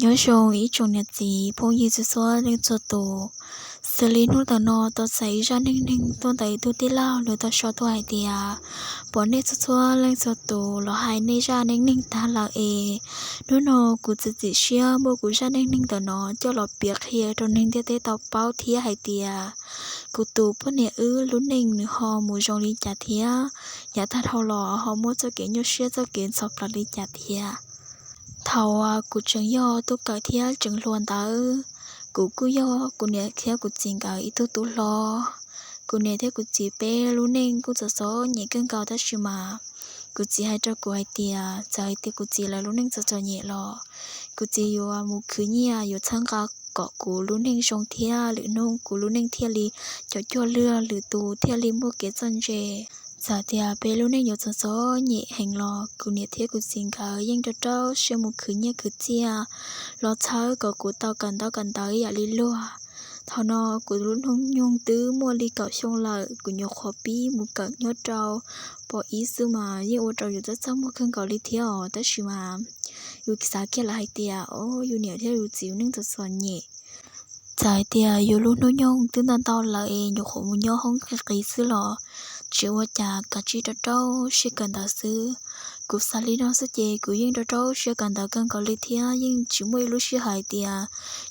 Nyob zoo ib tsoom niam txiv phooj ywg txhua txhua leej txhua tus, xws li hnub ntawm no tau txais ib zaj neej neeg tuaj ntawm ib tug tij laug, nws tau sau tuaj hais tias, pom nej txhua txhua leej txhua tus los hais nej zaj neej neeg tag lawm es, hnub no kuv txiav txim siab muab kuv zaj neej neeg ntawm no coj los piav qhia rau neeg ntiaj teb tau paub thiab hais tias, kuv tus poj niam wb lub neej nws ho mus zoo li cas thiab, yav tag dhau los ho muaj txoj kev nyuaj siab txoj kev ntxhov plawv li cas thiab. Thaum uas kuv tseem yog tub kawm thiab tseem hluas ntawd, kuv kuj yog kuv niam thiab kuv txiv nkawd ib tug tub hlob. Kuv niam thiab kuv txiv peb lub neej kuj txom txom nyem kawg nkaus tab sis mas kuv txiv hais rau kuv hais tias txawm hais tias kuv txiv lawv lub neej txom txom nyem los kuv txiv yuav mus khwv nyiaj yuav txhawb nqa kom kuv lub neej zoo thiab lwm hnub kuv lub neej thiaj li cov cuag lwg lwm tus thiaj li muaj kev txawj ntse. Txawm tias peb lub neej yuav txom txom nyem heev los kuv niam thiab kuv txiv nkawd yeej rau rau siab mus khwv nyiaj khwv txiaj los txhawb kom kuv tau kawm ntaub kawm ntawv ib yam li luag. Thaum no kuv lub hnub nyoog twb muaj li kaum xyoo lawm, kuv nyuam qhuav pib mus kawm nyob rau pos ib xwb mas yeej ua rau yus txaj txaj muag kawg nkaus li thiab os. Tab sis mas yus xav kiag lawm hais tias, o, yus niam thiab yus txiv lub neej txom txom nyem. Txawm hais tias yus lub hnub nyoog twb ntau ntau lawm es nyuam qhuav mus nyob hoob qis qis xwb los tsis ua cas, kav tsij rau rau siab kawm ntawv xwb. Kuv xav li no xwb ces kuv yeej rau rau siab kawm ntawv kawg nkaus li thiab yeej tsis muaj ib lub sij hawm hais tias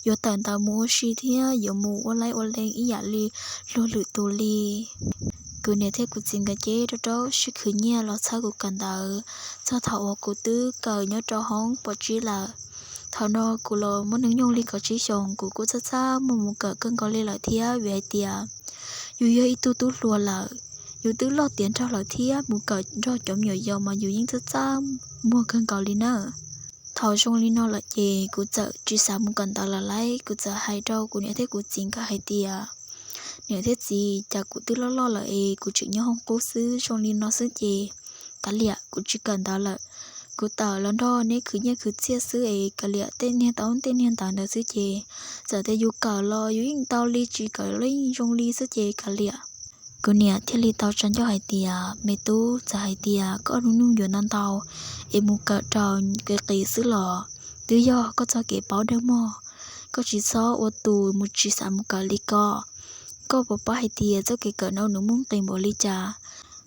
yuav tawm ntawv mus ua si thiab yuav mus ua laib ua leej ib yam li luag lwm tus li. Kuv niam thiab kuv txiv nkawd ces rau rau siab khwv nyiaj los txhawb kuv kawm ntawv txog thaum uas kuv twb kawm nyob rau hoob pos tsib lawm. Thaum no kuv los muaj hnub nyoog li kaum tsib xyoos, kuv kuj txaj txaj muag mus kawm kawg nkaus li lawm thiab vim hais tias yus yog ib tug tub hluas lawm, yus twb loj tiav nraug lawm thiab mus kawm nrog cov me nyuam yaus mas yus yeej txaj txaj muag kawg nkaus li na. Thaum zoo li no lawm ces kuv txawm tsis xav mus kawm ntawv lawm lauj. Kuv txawm hais rau kuv niam thiab kuv txiv nkawd hais tias, niam thiab txiv, cas kuv twb loj loj lawm es kuv tseem nyob hoob qub xwb, zoo li no xwb ces kav liam kuv tsis kawm ntawv lawm. Kuv tawm los nrog neb khwv nyiaj khwv txiaj xwb es kav liam tej niag tau tej niag ntawv ntawd xwb ces txawm tias yus kawm los yus yeej tau li, tsis kawm los yeej zoo li xwb ces kav liam. Kuv niam thiaj li tau tsa ncauj hais tias, me tub, txawm hais tias koj hnub nyoog yuav ntau ntau es mus kawm rau qis qis xwb los twb yog koj txoj kev paub dawb mog. Koj tsis txhob ua tus mus tsis xav mus kawm li ko. Koj puas paub hais tias txoj kev kawm no nws muaj nqis npaum li cas?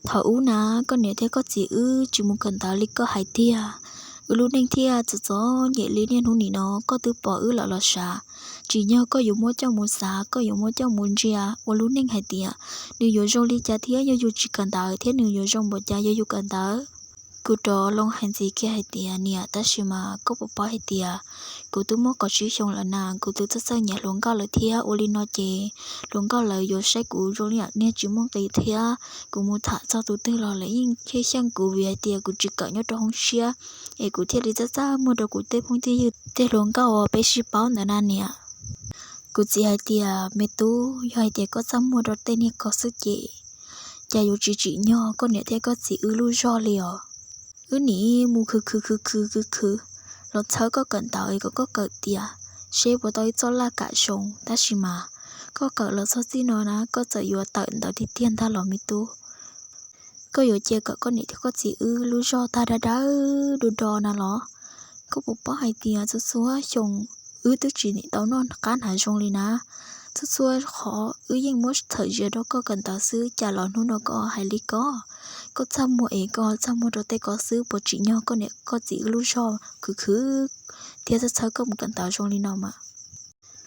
Thaum ub na, koj niam thiab koj txiv wb tsis mus kawm ntawv li koj hais tiag, wb lub neej thiaj txom txom nyem li niaj hnub nim no koj twb pom wb lawm los sav. Tsim nyog koj yuav muab coj mus xav, koj yuav muab coj mus ntsia ua lub neej hais tias nws yuav zoo li cas thiab yog yus tsis kawm ntawv thiab nws yuav zoo npaum cas yog yus kawm ntawv. Kuv rov loo hais ntxiv kiag hais tias, niam, tab sis mas koj puas paub hais tias kuv twb muaj kaum tsib xyoo lawm na, kuv twb txawj txawj nyiam hluas nkauj lawm thiab ua li no ces hluas nkauj lawv yuav saib kuv zoo li yam niag tsis muaj nqis thiab kuv mus tham txog tus twg los lawv yeej xyeej xyeej kuv vim hais tias kuv tsis kawm nyob rau hoob siab es kuv thiaj li txaj txaj muag rau kuv tej phooj tej ywg tej hluas nkauj uas peb sib paub ntawd na niam. Kuv txiv hais tias, me tub, yog hais tias koj txaj muag rau tej niag ko xwb ces cas yuav tsis tsim nyog koj niam thiab koj txiv wb lub zog li os. Wb nim mus khwv khwv khwv khwv khwv khwv los txhawb koj kawm ntawv kom koj kawm tiav seb puas tau ib txoj laj kam zoo, tab sis mas koj kawm los txog txij no na koj txawm yuav tawm ntawv tiag tiag ntag los me tub. Koj yuav cia kom koj niam thiab koj txiv wb lub zog tag dawb dawb do do na los? Koj puas paub hais tias txhua txhua xyoo wb twb tsis tau noj qab hnav zoo li na. Txhua txhua qhov wb yeej muab txhawm zias rau koj kawm ntawv xwb, cas los hnub no koj hais li ko? Koj txaj muag es koj txaj muag rau tej ko xwb, puas tsim nyog koj niam koj txiv wb lub zog khwv khwv thiab txhawb txhawb koj mus kawm ntawv zoo li no mas?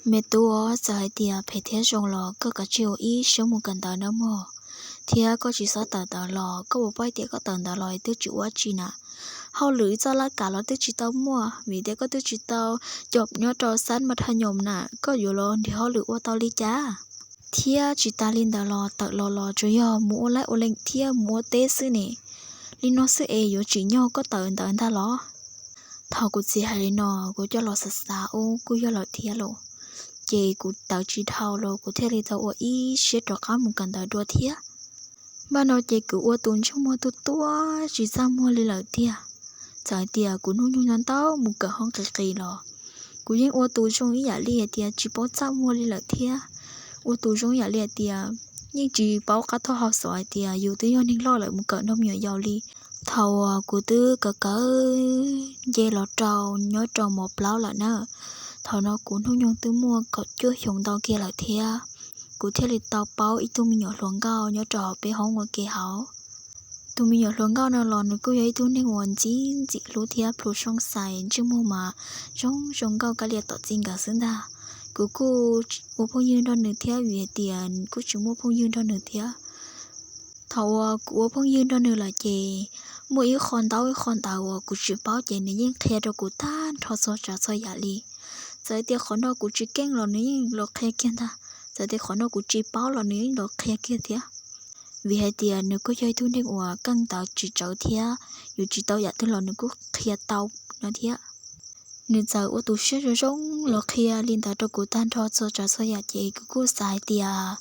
Me tub, txawm hais tias phem thiab zoo los koj kav tsij ua ib siab mus kawm ntawv nawb mog, thiab koj tsis txhob tawm ntawv los. Koj puas paub hais tias koj tawm ntawv los twb tsis ua dab tsi na? Hauj lwm ib txoj laj kam los twb tsis tau muaj vim tias koj twb tsis tau coj nyob rau xab mas dhaj nyoos na, koj yuav los nrhiav hauj lwm ua tau li cas? Thiab tsis tas li ntawd los tawm los los tsuas yog mus ua laib ua leej thiab mus ua teb xwb ne. Li no xwb es yuav tsim nyog koj tawm ntawv ntag los? Thaum kuv txiv hais li no, kuv coj los xav xav ub kuj yog lawm thiab los, ces kuv tawv tsis dhau los kuv thiaj li tau ua ib siab rov qab mus kawm ntawv dua thiab. Npaj no ces kuv ua tus ntsej muag tuaj tuaj tsis txaj muag li lawm tiag. Txawm hais tias kuv hnub nyoog ntau ntau mus kawm hoob qis qis los kuv yeej ua tus zoo ib yam li hais tias tsis paub txaj muag li lawm thiab. Ua tus zoo ib yam li hais tias yeej tsis paub qab thoj hau xov hais tias yus twb yog neeg loj lawm mus kawm nrog me nyuam yaus li. Thaum uas kuv twb kawv kawv nce los rau nyob rau mos plaub lawm na, thaum no kuv hnub nyoog twb muaj kaum cuaj xyoo ntau kiag lawm thiab. Kuv thiaj li tau paub ib tug me nyuam hluas nkauj nyob rau hauv peb hoob ua ke hauv. Tus me nyuam hluas nkauj no los nws kuj yog ib tug neeg uas ntxim ntxim hlub thiab plhu soob xais, ntsej muag mas zoo zoo nkauj kab lias tom txij nkawm xwb ntag. Kuv kuj ua phooj ywg nrog nws thiab vim hais tias kuj tsis muaj phooj ywg nrog nws thiab. Thaum uas kuv ua phooj ywg nrog nws lawm ces muaj ib qho ntaub ib qho ntawv uas kuv tsis paub ces nws yeej qhia rau kuv tag nrho txhua tsav txhua yam li. Txawm tias qhov no kuv tsis keej los nws yeej los qhia kiag ntag, txawm tias qhov no kuv tsis paub los nws yeej los qhia kiag thiab. Vim hais tias nws kuj yog ib tug neeg uas keej ntawv tsis tsawv thiab, yus tsis tau yam twg los nws kuj qhia tau no thiab. Nws txawm ua tus siab zoo zoo los qhia li ntawd rau kuv tag nrho txhua tsav txhua yam ces kuv kuj xav hais tias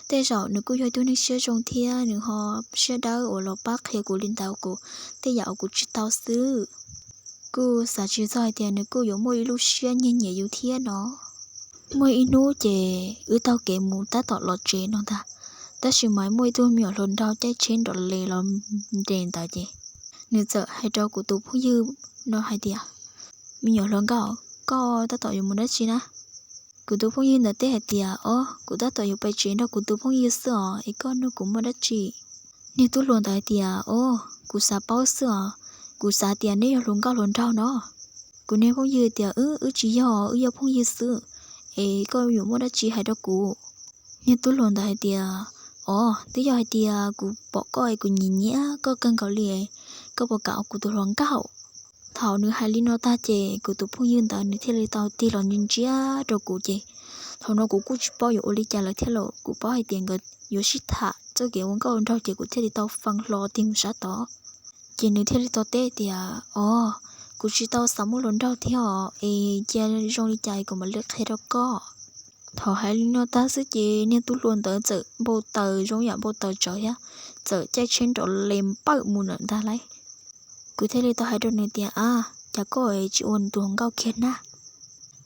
tej zaum nws kuj yog ib tug neeg siab zoo thiab nws ho siab dawb uas los pab qhia kuv li ntawd kuv tej yam uas kuv tsis tau xwb. Kuj xav tsis txog hais tias nws kuj yuav muaj ib lub siab nyiag nyiam yus thiab no. Muaj ib hnub ces wb taug kev mus tab tom los tsev no ntag, tab sis mas muaj ib tug me nyuam hluas nraug caij tsheb nrov le los nres ntawd ces nws txawm hais rau kuv tus phooj ywg no hais tias, me nyuam hluas nkauj, koj tab tom yuav mus dab tsi na? Kuv tus phooj ywg ntawd teb hais tias, o, kuv tab tom yuav pais tsev nrog kuv tus phooj ywg xwb os, es koj nug kuv muaj dab tsi? Niag tub hluas ntawd hais tias, o, kuv xav paub xwb os, kuv xav tias neb yog hluas nkauj hluas nraug no. Kuv niag phooj ywg tias, wb, wb tsis yog, wb yog phooj ywg xwb, es koj yuav muaj dab tsi hais rau kuv? Niag tub hluas ntawd hais tias, o, twb yog hais tias kuv pom koj es kuv nyiam nyiam koj kawg nkaus li, koj puas kam ua kuv tus hluas nkauj? Thaum nws hais li no tag ces kuv tus phooj ywg ntawd nws thiaj li tau tig los ntsia ntsia rau kuv ces thaum no kuv kuj tsis paub yuav ua li cas lawm thiab los kuv paub hais tias nkawd yuav sib tham txoj kev ua nkauj nraug ces kuv thiaj li tau fee hlo tig mus sab tod. Ces nws thiaj li tau teb tias, o, kuv tsis tau xav muaj hluas nraug thiab os, es cia zoo li cas kuv mam li qhia rau koj. Thaum hais li no tag xwb ces niag tub hluas ntawd txawm npau taws zoo yam npau taws tsawv thiab, txawm caij tsheb nrov le npawm mus lawm ntag lauj. Kuv thiaj li tau hais rau nws tias, a, cas koj tsis ua nws tus hluas nkauj kiag na?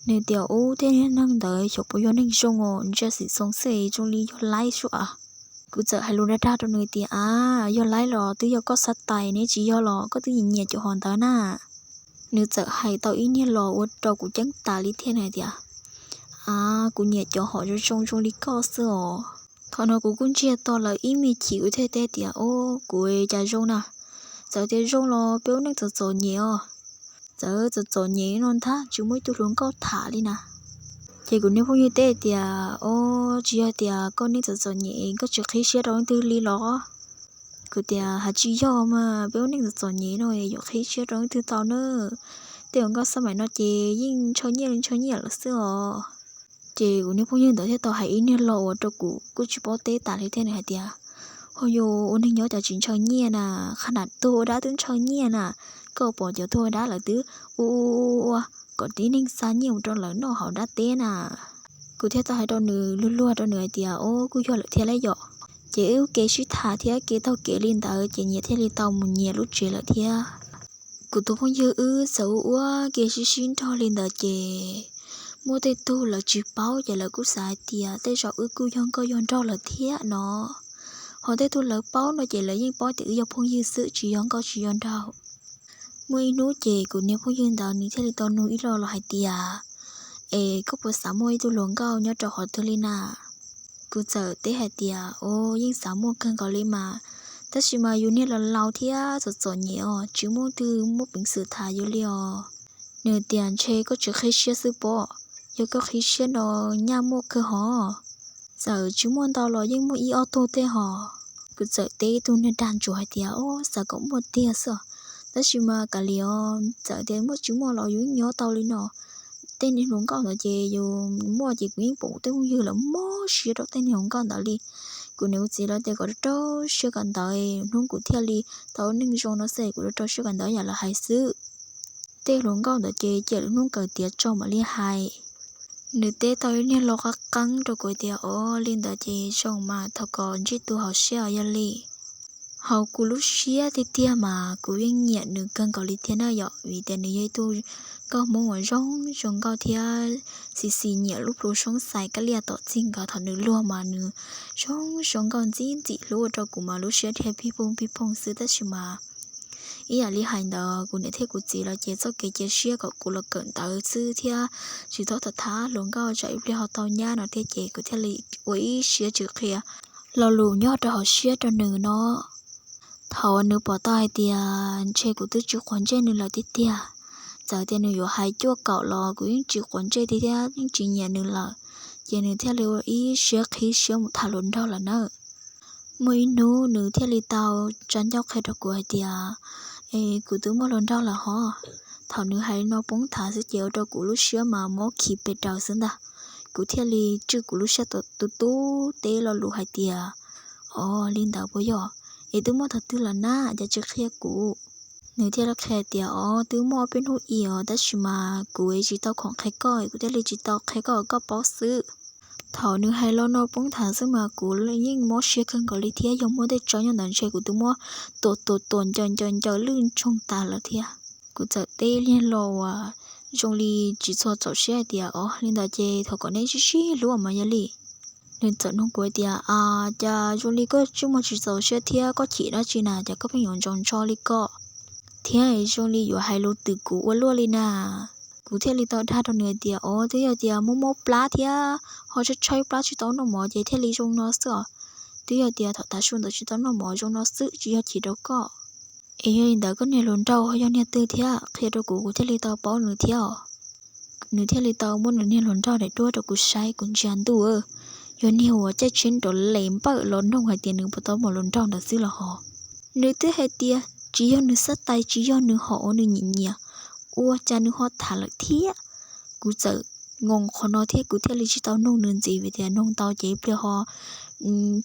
Nws tias, ub, tej niag neeg ntawd xyov puas yog neeg zoo os, ntsia xim xoo xwb zoo li yog laib sua. Kuv txawm hais lus dag dag rau nws tias, a, yog laib los twb yog koj xav tais ne, tsis yog los koj twb nyiam nyiam cov hom ntawd na. Nws txawm hais tau ib niag los ua rau kuv ceeb tas li thiab, nws hais tias, a, kuv nyiam cov hom zoo zoo zoo li koj xwb os. Thaum no kuv kuj ntsiag to lawm ib me chim kuv thiaj teb tias, o, kuv cas zoo na, txawm tias zoo los peb ua neej txom txom nyem os. Txawm txom txom nyem no ntag tsis muaj ib tug hluas nkauj tham li na. Ces kuv niag phooj ywg teb tias, o, tsis yog tias koj neej txom txom nyem koj tsis qhib siab rau leej twg li los? Kuv tias, ha, tsis yog mas, peb ua neej txom txom nyem no yuav qhib siab rau leej twg tau na. Tej hluas nkauj xab maim no ces yeej ntshaw nyiaj li ntshaw nyiaj lawm xwb os. Ces kuv niag phooj ywg ntawd thiaj tau hais ib niag lo uas rau kuv kuj tsis paub teb tas li thiab, nws hais tias, ho yus ua neeg nyob cas tsis ntshaw nyiaj na, qhov nam tuag ua dab twb ntshaw nyiaj na, koj pom cov tuag ua dab lawm twb ua ua ua kom tib neeg xa nyiaj mus rau lawv noj hauv dab teb na. Kuv thiaj tau hais rau nws luag luag rau nws hais tias, o, kuj yog lawm thiab lauj yom. Ces wb kev sib tham thiab kev taug kev li ntawd ces nyias thiaj li tau mus nyias lub tsev lawm thiab. Kuv tus phooj ywg wb txawm ua ua ke sib sib nrog li ntawd ces muaj tej tug lawv tsis paub ces lawv kuj xav hais tias tej zaum wb kuj yog nkauj yog nraug lawm thiab no. Ho tej tug lawv paub no ces lawv yeej paub tias wb yog phooj ywg xwb tsis yog nkauj tsis yog nraug. Muaj ib hnub ces kuv niag phooj ywg ntawd nws thiaj li tau nug ib lo los hais tias, es koj puas xav muaj ib tug hluas nkauj nyob rau qhov twg li na? Kuv txawm teb hais tias, o, yeej xav muaj kawg nkaus li mas, tab sis mas yus niag laus laus thiab txom txom nyem os, tsis muaj twg muaj peev xwm tham yus li os. Nws tias, ntshe koj tsis qhib siab xwb pob, yog koj qhib siab no nyaj muaj kawg hov, txawm tsis muaj ntau los yeej muaj ib ob tug tej hos. Kuv txawm teb ib tug niag dag ntsuav hais tias, o, xav kom muaj tiag xwb os, tab sis mas kav liam os, txawm tias muaj tsis muaj los yus yeej nyob tau li no. Tej niag hluas nkauj ntawd ces yus muaj ces kuv yeej pom tej phooj ywg lawv mob siab rau tej niag hluas nkauj ntawd li. Kuv niam kuv txiv lawv tias kom rau rau siab kawm ntawv, hnub kuv thiaj li tau neej zoo no xwb, kuv rau rau siab kawm ntawv yam lawv hais xwb. Tej hluas nkauj ntawd ces cia lwm hnub kawm tiav tso mam li hais. Nws teb tau ib niag lo qab qeeb rau kuv tias, o, li ntawd ces zoo mas thov kom ntsib tus hauv siab os yog li. Hauv kuv lub siab tiag tiag mas kuv yeej nyiam nws kawg nkaus li thiab na yom, vim tias nws yog ib tug nkauj Hmoob uas zoo zoo nkauj thiab xis xis nyiam lub plhu soob xais kab liaj tom txij nkawm. Thaum nws luag mas nws zoo zoo nkauj ntxim ntxim hlub ua rau kuv mas lub siab dhia pij pooj pij pooj xwb, tab sis mas Ib yam li hais ntawd kuv niam thiab kuv txiv los ces txoj kev cia siab kom kuv los kawm ntawv xwb thiab tsis txhob tham tham hluas nkauj tsam ib pliag ho tau nyab no thiab ces kuv thiaj li ua ib siab tsis qhia lo lus nyob rau hauv siab rau nws no. Thaum nws pom tau hais tias ntshe kuv twb tsis quav ntsej nws lawm tiag tiag, txawm tias nws yuav hais cuaj kaum los kuv yeej tsis quav ntsej tiag thiab yeej tsis nyiam nws lawm, ces nws thiaj li ua ib siab qhib siab mus tham hluas nraug lawm na. Muaj ib hnub nws thiaj li tau tsa ncauj qhia rau kuv hais tias, es kuv twb muaj hluas nraug lawm hov. Thaum nws hais li no poob thav xwb ces ua rau kuv lub siab mas mob khi pes raws xwb ntag. Kuv thiaj li tswj kuv lub siab tu tu teb lo lus hais tias, o, li ntawd puas yog? Es twb muaj thaum twg lawm na, cas tsis qhia kuv? Nws thiaj li qhia tias, o, twb muaj ob peb hnub ib os, tab sis mas kuv tsis tau khoom qhia koj, kuv thiaj li tsis tau qhia koj, koj paub xwb. Thaum nws hais lo no poob thav xwb mas kuv yeej mob siab kawg nkaus li thiab, yog muaj tej tsawb nyob ntawd ntshe kuv twb muab tuam tuam tuam ncaws ncaws ncaws lwj ntsoog tas lawm thiab. Kuv txawm teb niag lo uas zoo li tsis txhua txaus siab hais tias, o, li ntawd ces thov kom neb sib sib hlub mas yog li. Nws txawm nug kuv hais tias, a, cas zoo li koj tseem muaj tsis txaus siab thiab, koj chim dab tsi na, cas koj pheej yuav ntsoov ntsho li ko thiab zoo li yuav hais lus twm kuv ua luaj li na? Kuv thiaj li tau dag rau nws hais tias, o, twb yog tias mob mob plab thiab ho tshaib tshaib plab tsis tau noj mov ces thiaj li zoo no xwb os. Twb yog tias thaum tav su ntawd tsis tau noj mov zoo no xwb, tsis yog chim rau koj. Es yog li ntawd koj niag hluas nraug ho yog niag twg thiab, qhia rau kuv, kuv thiaj li tau paub nws thiab os. Nws thiaj li tau muab nws niag hluas nraug daim duab rau kuv saib, kuv ntsia ntuj, yog niag uas caij tsheb nrov les npawm los noog hais tias nws puas tau muaj hluas nraug ntawd xwb los hos. Nws twb hais tias tsis yog nws xav tais, tsis yog nws hom uas nws nyiam nyiam, ua cas nws ho tham lawm thiab. Kuv txawm ngoo qhov no thiab kuv thiaj li tsis tau noog nws ntxiv vim tias noog tau ces ib pliag ho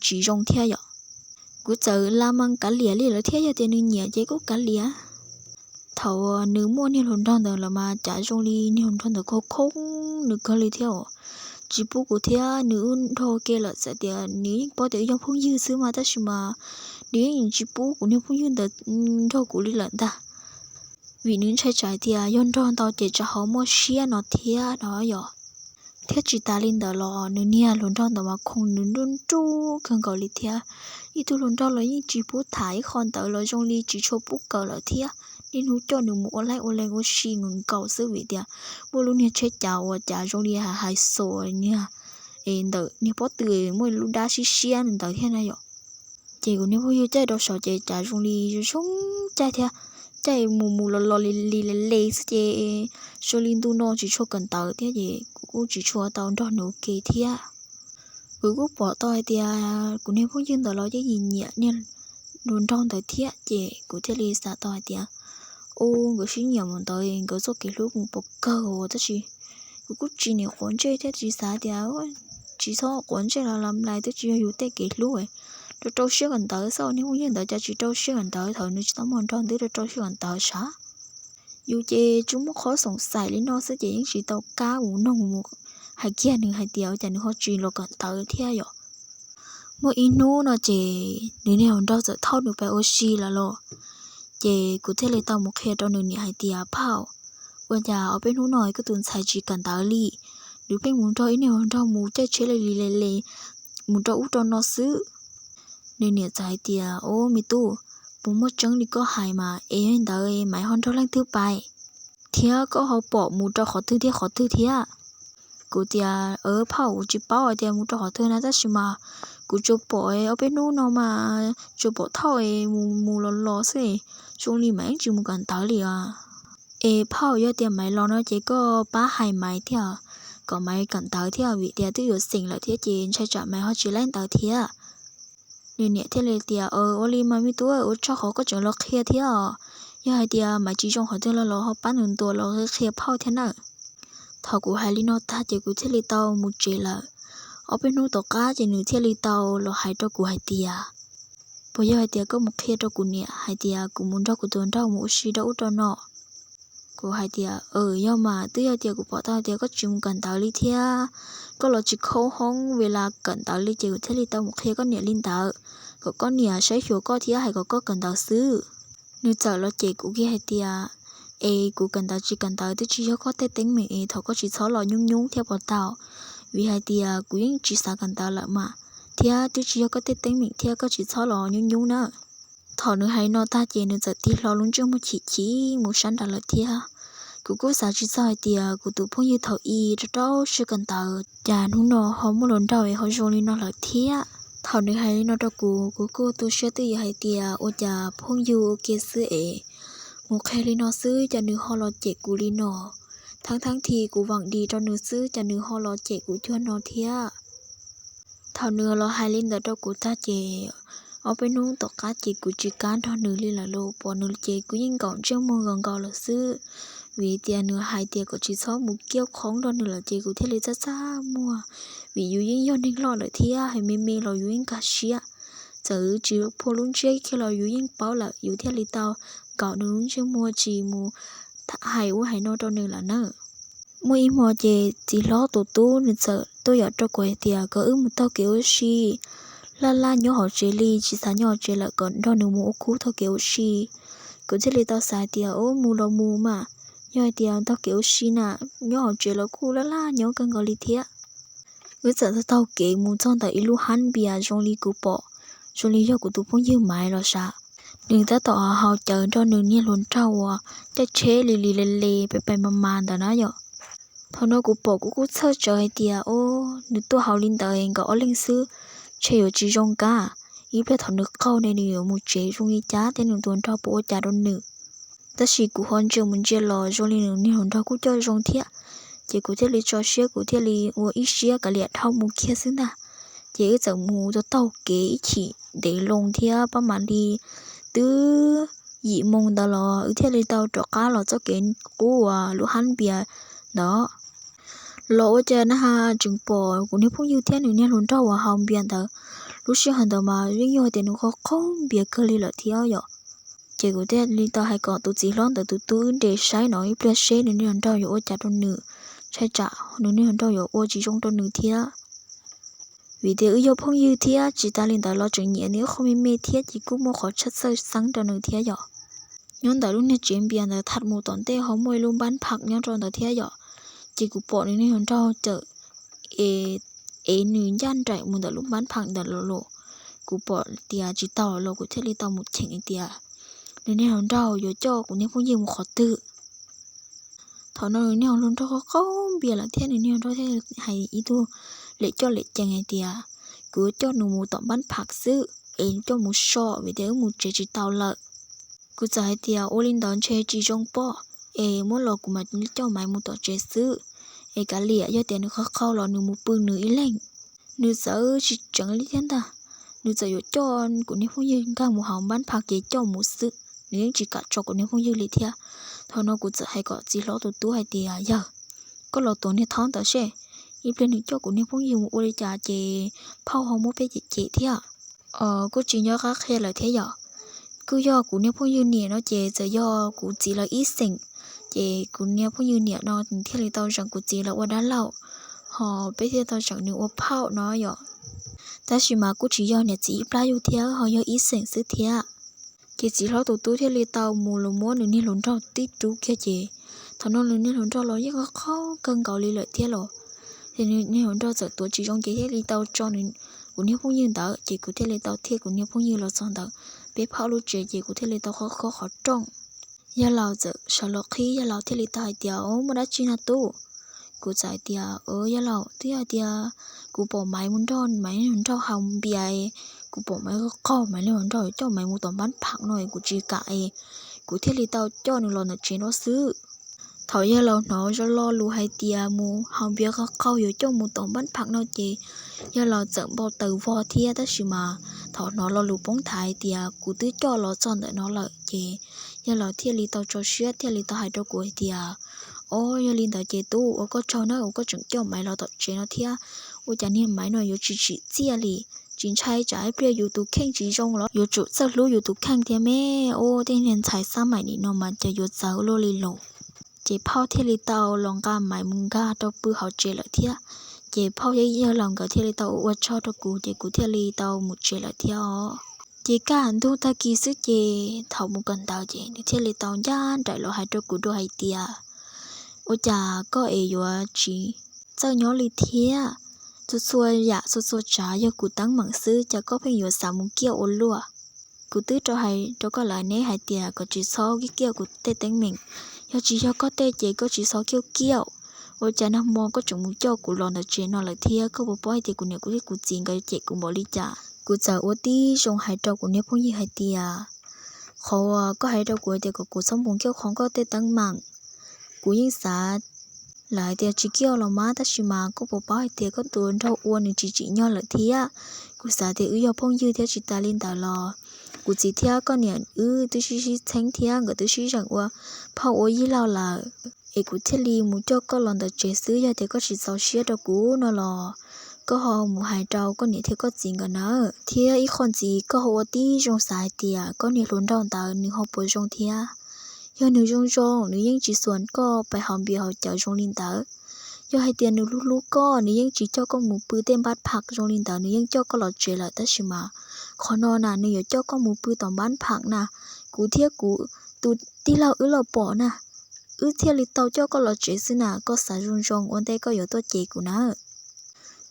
tsis zoo thiab yom. Kuv txawm la mas kav liam li lawm thiab, yog tias nws nyiam ces kuj kav liam. Thaum nws muaj niag hluas nraug ntawd los mas cas zoo li niag hluas nraug ntawd khoob khoob nws kawg li thiab os. Tsis pub kuv thiab nws wb nrog ke lawm, txawm tias nws yeej paub tias yog phooj ywg xwb mas, tab sis mas nws yeej tsis pub kuv niag phooj ywg ntawd nrog kuv li lawm ntag. Vim nws ntshai tsam tias yog nrog ntau ces tsam ho muaj siab no thiab no yom. Thiab tsis tas li ntawd los nws niag hluas nraug ntawd mas khoo nws nruj nruj kawg nkaus li thiab. Ib tug hluas nraug los yeej tsis pub tham ib qho ntawd los zoo li tsis tshua pub kawm lawm thiab. Niaj hnub coj nws mus ua laib ua lees ua si nkaus xwb vim tias muaj lub niag tsheb cav uas cav zoo li hais xus niag, es ntawm niag pob tw muaj lub dab siab siab ntawd thiab na yom. Ces kuv niag phooj ywg caij rau saud ces cav zoo li zoo caij thiab, caij mus mus los los li li le le xwb ces zoo li ntu no tsis tshua kawm ntawv thiab ces kuv kuj tsis tshua tau nrog nws ua ke thiab. Kuv kuj pom tau hais tias kuv niag phooj ywg ntawd los yeej nyiam niag hluas nraug ntawd thiab ces kuv thiaj li xav tau hais tias, u, nkawd sib nyiam mus ntawd nkawd txoj kev hlub mus pom kawg tab sis kuv kuj tsis niam quav ntsej thiab tsis xav tias tsis txhob quav ntsej los lam lais twb tsis yog yus tej kev hlub. Rau rau siab kawm ntawv xwb, niag phooj ywg ntawd cas tsis rau siab kawm ntawv, thaum nws tsis tau muaj hluas nraug twb rau rau siab kawm ntawv sav. Yus ces tsuas muaj qhov xoom xaim li no xwb ces yeej tsis tau kam mus noog mus hais kiag nws hais tias ua cas nws ho tsis los kawm ntawv thiab yom. Muaj ib hnub no ces nws niag hluas nraug txawm thauj nws pais ua si lawm los, ces kuv thiaj li tau mus qhia rau nws niam hais tias, phauj, ua cas ob peb hnub no koj tus ntxhais tsis kawm ntawv li? Nws pheej mus nrog ib niag hluas nraug mus caij tsheb li li le le mus rau ub rau no xwb. Nws niam txawm hais tias, o, me tub, puas muaj tseeb li koj hais mas? Es yog li ntawd Maiv ho nrog leej twg pais thiab koj ho pom mus rau qhov twg thiab qhov twg thiab? Kuv tias, phauj, kuv tsis paub hais tias mus rau qhov twg na, tab sis mas kuv tsuas pom ob peb hnub no mas tsuas pom thauj mus mus los los xwb, zoo li Maiv yeej tsis mus kawm ntawv li os. Es phauj, yog tias Maiv los no ces koj pab hais Maiv thiab kom Maiv kawm ntawv thiab vim tias twb yuav xeem lawm thiab ces ntshai tsam Maiv ho tsis laib ntawv thiab. Nws niam thiaj li tias, ua li mas me tub, ua tsaug qhov koj tseem los qhia thiab os. Yog hais tias Maiv tsis zoo qhov twg los los ho pab nws ntuas los qhia phauj thiab nawb. Thaum kuv hais li no tag ces kuv thiaj li tau mus tsev lawm. Ob peb hnub tom qab ces nws thiaj li tau los hais rau kuv hais tias, puas yog hais tias koj mus qhia rau kuv niam hais tias kuv mus nrog kuv tus nraug mus ua si rau ub rau no? Kuv hais tias, yog mas, twb yog tias kuv pom tau hais tias koj tsis mus kawm ntawv li thiab koj los tsis khaub hoob ve la kawm ntawv li ces kuv thiaj li tau mus qhia koj niam li ntawd, kom koj niam saib xyuas koj thiab hais kom koj kawm ntawv xwb. Nws txawm los cem kuv kiag hais tias, es kuv kawm ntawv tsis kawm ntawv twb tsis yog koj tej teeb meem es thov koj tsis txhob los nyub nyub thiab puas tau, vim hais tias kuv yeej tsis xav kawm ntawv lawm mas, thiab twb tsis yog koj tej teeb meem thiab koj tsis txhob los nyub nyub nawb. Thaum nws hais li no tag ces nws txawm tig hlo lub ntsej muag chim chim mus sab nraud lawm thiab. Kuv kuj xav tsis txog hais tias kuv tus phooj ywg thaum ub rau rau siab kawm ntawv cas hnub no ho muaj hluas nraug es ho zoo li no lawm thiab. Thaum nws hais li no rau kuv, kuv kuj tu siab twj ywm hais tias ua cas phooj ywg ua ke xwb es mus qhia li no xwb cas nws ho los cem kuv li no. Thaum thib ib kuv vam dis rau nws xwb cas nws ho los cem kuv cuag no thiab. Thaum nws los hais li ntawd rau kuv tag ces ob peb hnub tom qab ces kuv tsis kam nrog nws li lawm los pom nws ces kuv yeej nkaum ntsej muag nkaus nkaus lawm xwb. Vim tias nws hais tias kom tsis txhob mus kiab khoob nrog nws lawm ces kuv thiaj li txaj txaj muag, vim yus yeej yog neeg loj lawm thiab hais me me los yus yeej nkag siab. Txawm tsis phua lub ntsiab kiag los yus yeej paub lawm, yus thiaj li tau nkaum nws lub ntsej muag tsis mus hais ub hais no rau nws lawm na. Muaj ib hmo ces txiv hlob tus tub nws txawm tuaj yam rau kuv hais tias kom wb mus taug kev ua si, laj laj nyob hauv tsev li tsis xav nyob hauv tsev lawm kom nrog nws mus ua khub taug kev ua si. Kuv thiaj li tau xav tias ub mus los mus mas, yog hais tias taug kev ua si na, nyob hauv tsev los kuj laj laj nyob kawg nkaus li thiab. Wb txawm taug kev mus txog ntawm ib lub hab npias zoo li kuv pom, zoo li yog kuv tus phooj ywg Maiv los sav. Nws tab tom haus cawv nrog nws niag hluas nraug uas caij tsheb li li le le pes pes mas mas ntawd na yom. Thaum no kuv pom kuv kuj txhawj tsawv hais tias o, nws tuaj haus li ntawd nkawd ob leeg xwb, ntshe yuav tsis zoo kab. Ib pliag thaum nws qaug ne nws yuav mus tsev zoo li cas thiab nws tus hluas nraug puas ua cas rau nws. Tab sis kuv ho ntsia mus ntsia los zoo li nws niag hluas nraug kuj coj zoo thiab, ces kuv thiaj li tso siab kuv thiaj li ua ib siab kav liam dhau mus kiag xwb ntag. Ces wb txawm mus taug kev ib chim ntev loo thiab pab mam li twb yim moo ntawd los wb thiaj li tau rov qab los txoj kev qub uas lub hab npias ntawd. Los ua cas na has tseem pom kuv niag phooj ywg thiab nws niag hluas nraug uas haus npias ntawd. Lub sij hawm ntawd mas yeej yog tias nws qaug qaug npias kawg li lawm thiab yom. Ces kuv thiaj li tau hais kom tus txiv hlob ntawd tus tub wb nres saib no ib pliag seb nws niag hluas nraug yuav ua cas rau nws, ntshai tsam nws niag hluas nraug yuav ua tsis zoo rau nws thiab. Vim tias wb yog phooj ywg thiab tsis tas li ntawd los tseem nyiam nws ib qho me me thiab ces kuj muaj qhov tshaj txawj xeeb rau nws thiab yom. Nyob ntawm lub niag tsev npias ntawd tham mus tom ntej ho muaj ib lub npab pham nyob rau ntawd thiab yom. Ces kuv pom nws niag hluas nraug txawm ev nws ncaj nraim mus ntawm lub npab pham ntawd los los, kuv pom tias tsis tau los kuv thiaj li tau mus cheem hais tias nws niag hluas nraug yuav coj kuv niag phooj ywg mus qhov twg. Thaum no nws niag hluas nraug qaug qaug npias lawm thiab nws niag hluas nraug thiaj hais ib tug lem coj lem cees hais tias kuv yuav coj nws mus tom npab pham xwb es coj mus so vim tias wb mus tsev tsis tau lawm. Kuv txawm hais tias ua li ntawd ntshe tsis zoo pob, es muab los kuv mam coj Maiv mus tom tsev xwb, es kav liam yog tias nws qaug qaug los nws mus pw nws ib leeg. Nws txawm tsis tseev li thiab ntag, nws txawm yuav coj kuv niag phooj ywg nkag mus hauv npab pham ces coj mus xwb, nws yeej tsis kam tso kuv niag phooj ywg li thiab. Thaum no kuv txawm hais kom txiv hlob tus tub hais tias yawg, koj los tuav niag thob ntawd seb, ib pliag nws coj kuv niag phooj ywg mus ua li cas ces phauj ho muab peb cem cem thiab. Kuj tsis nco qab qhia lawm thiab yom. Kuj yog kuv niag phooj ywg niam no ces txawm yog kuv txiv lawv ib xeem, ces kuv niag phooj ywg niam no nws thiaj li tau zeem kuv txiv lawv ua dab laug, ho peb thiaj tau zeem nws ua phauj no yom. Tab sis mas kuj tsis yog niam txiv ib plab yug thiab ho yog ib xeem xwb thiab. Ces txiv hlob tus tub thiaj li tau mus los muab nws niag hluas nraug tib rub kiag ces thaum no nws niag hluas nraug los yeej qaug qaug kawg nkaus li lawm thiab los. Ces nws niag hluas nraug txawm tuav tsis zoo ces thiaj li tau tso kuv niag phooj ywg ntawd ces kuv thiaj li tau thiaj kuv niag phooj ywg los txog ntawd peb phauj lub tsev ces kuv thiaj li tau khob khob qhov rooj. Yawg laus txawm sawv los qhib, yawg laus thiaj li tau hais tias o, muaj dab tsi na tub? Kuv txawm hais tias o, yawg laus, twb yog hais tias kuv pom Maiv mus nrog Maiv niag hluas nraug haus npias, kuv pom Maiv qaug qaug, Maiv niag hluas nraug coj Maiv mus tom npab pham no es kuv tsis kam es kuv thiaj li tau coj nws los ntawm tsev no xwb. Thaum yawg laus hnov zoj lo lus hais tias mus haus npias qaug qaug yuav coj mus tom npab pham no ces yawg laus txawm npau taws vog thiab tab sis mas thaum hnov lo lus poob thaiv hais tias kuv twb coj los txog ntawm no lawm ces yawg laus thiaj li tau tso siab thiaj li tau hais rau kuv hais tias o, yog li ntawd ces tub, ua koj tsaug na uas koj tseem coj Maiv los tom tsev no thiab. Ua cas niag Maiv no yuav tsis tsim txiaj li? Tsis ntshai tsam ib pliag yus tus kheej tsis zoo los yuav tsum txawj hlub yus tus kheej thiab me. Ua tej niag ntxhais xab maim nim no mas cas yuav txawv luaj li los. Ces phauj thiaj li tau los nqa Maiv mus nkag rau pw hauv tsev lawm thiab. Ces phauj thiab yawg laus nkawd thiaj li tau ua tsaug rau kuv ces kuv thiaj li tau mus tsev lawm thiab os. Ces kaj ntug tag kis xwb ces thaum mus kawm ntawv ces nws thiaj li tau ncaj nraim los hais rau kuv dua hais tias ua cas koj es yuav tsis txawj nyob li thiab? Txhua txhua yam txhua txhua tsav yog kuv teeb meem xwb cas koj pheej yuav xav mus kiaj ua luaj? Kuv twb rau hais rau koj lawm ne hais tias kom tsis txhob kiaj kiaj kuv tej teeb meem. Yog tsis yog koj tej ces koj tsis txhob kiaj kiaj. Ua cas nag hmo koj tseem mus coj kuv los ntawm tsev no lawm thiab? Koj puas paub hais tias kuv niam kuv thiab kuv txiv nkawd cem kuv npaum li cas? Kuv txawm ua tib zoo hais rau kuv niag phooj ywg hais tias, qhov uas koj hais rau kuv tias kom kuv txhob mus kiaj qhov koj tej teeb meem, kuv yeej xav lawm hais tias tsis kiaj los mas, tab sis mas koj puas paub hais tias koj tus nraug ua nws tsis tsim nyog lawm thiab? Kuv xav tias wb yog phooj ywg thiab tsis tas li ntawd los kuv txiv thiab koj niam wb twb sib sib txheeb thiab nkawd twb sib zeem ua phauj ua yij laug lawm, es kuv thiaj li mus coj koj los ntawm tsev xwb. Yog tias koj tsis txaus siab rau kuv no los koj ho mus hais rau koj niam thiab koj txiv nkawd na. Thiab ib qho ntxiv koj ho ua tib zoo xav hais tias koj niag hluas nraug ntawd nws ho puas zoo thiab? Yog nws zoo zoo nws yeej tsis xuas koj pais haus npias haus cawv zoo li ntawd. Yog hais tias nws hlub hlub koj nws yeej tsis coj koj mus pw tej npab phaj zoo li ntawd, nws yeej coj koj los tsev lawm. Tab sis mas qhov no na nws yuav coj koj mus pw tom npab phaj na, kuv thiab kuv tus tij laug wb los pom na, wb thiaj li tau coj koj los tsev xwb na. Koj xav zoo zoo ua ntej koj yuav tuaj cem kuv na.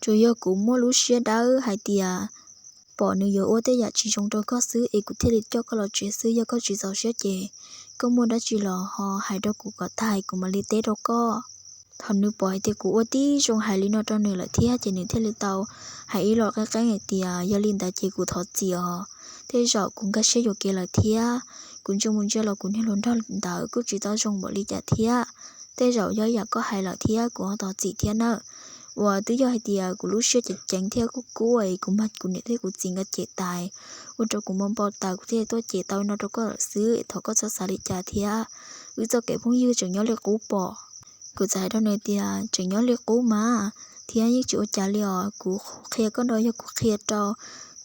Tsuas yog kuv muaj lub siab dawb hais tias pom nws yuav ua tej yam tsis zoo rau koj xwb es kuv thiaj li coj koj los tsev xwb. Yog koj tsis txaus siab ces koj muaj dab tsi los ho hais rau kuv kom tag kuv mam li teb rau koj. Thaum nws pom hais tias kuv ua tib zoo hais li no rau nws lawm thiab ces nws thiaj li tau hais ib los qeeb qeeb hais tias yog li ntawd ces kuv thov txim os, tej zaum kuv nkag siab yuam kev lawm thiab. Kuv ntsia mus ntsia los kuv niag hluas nraug ntawd kuj tsis tau zoo npaum li cas thiab. Tej zaum yog yam koj hais lawm thiab kuv ho thov txim thiab nawb. Uas twb yog hais tias kuv lub siab ceev ceev thiab kub kub es kuv mag kuv niam thiab kuv txiv nkawd cem tas, ua rau kuv mob npau taws kuv thiaj tuaj cem tau no rau koj lawm xwb. Thov koj txhob xav li cas thiab, wb txoj kev phooj ywg tseem nyob li qub pom. Kuv txawm hais rau nws tias tseem nyob li qub mas, thiab yeej tsis ua cas li os. Kuv qhia koj no yog kuv qhia rau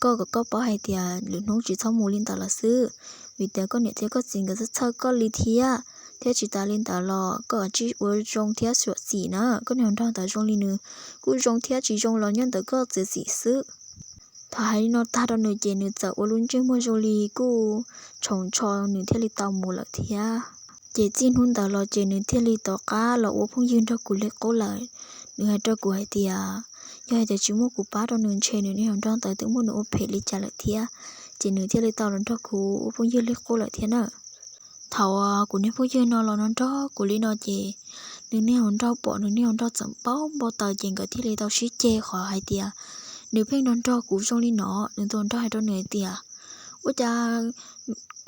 koj kom koj paub hais tias lwm hnub tsis txhob mus li ntawd lawm xwb, vim tias koj niam thiab koj txiv nkawd txhawj txhawj koj li thiab. Thiab tsis tas li ntawd los koj tsij ua zoo thiab xyuam xim na, koj niag hluas nraug ntawd zoo li nws kuj zoo thiab tsis zoo los nyob ntawm koj txiav txim xwb. Thaum hais li no tag rau nws ces nws txawm ua lub ntsej muag zoo li kuj tshau ntsho, nws thiaj li tau mus lawm thiab. Ces txij hnub ntawd los ces nws thiaj li tom qab los ua phooj ywg nrog kuv li qub lawm. Nws hais rau kuv hais tias yog hais tias tsis muaj kuv pab rau nws ntshe nws niag hluas nraug ntawd twb muab nws ua phem li cas lawm thiab. Ces nws thiaj li tau los nrog kuv ua phooj ywg li qub lawm thiab na. Thaum kuv niag phooj ywg no los nrog kuv li no ces nws niag hluas nraug pom nws niag hluas nraug txawm paub npau taws ces nkawd thiaj li tau sib ceg qhov hais tias nws pheej nrog nrog kuv zoo li no. Nws tus hluas nraug hais rau nws hais tias ua cas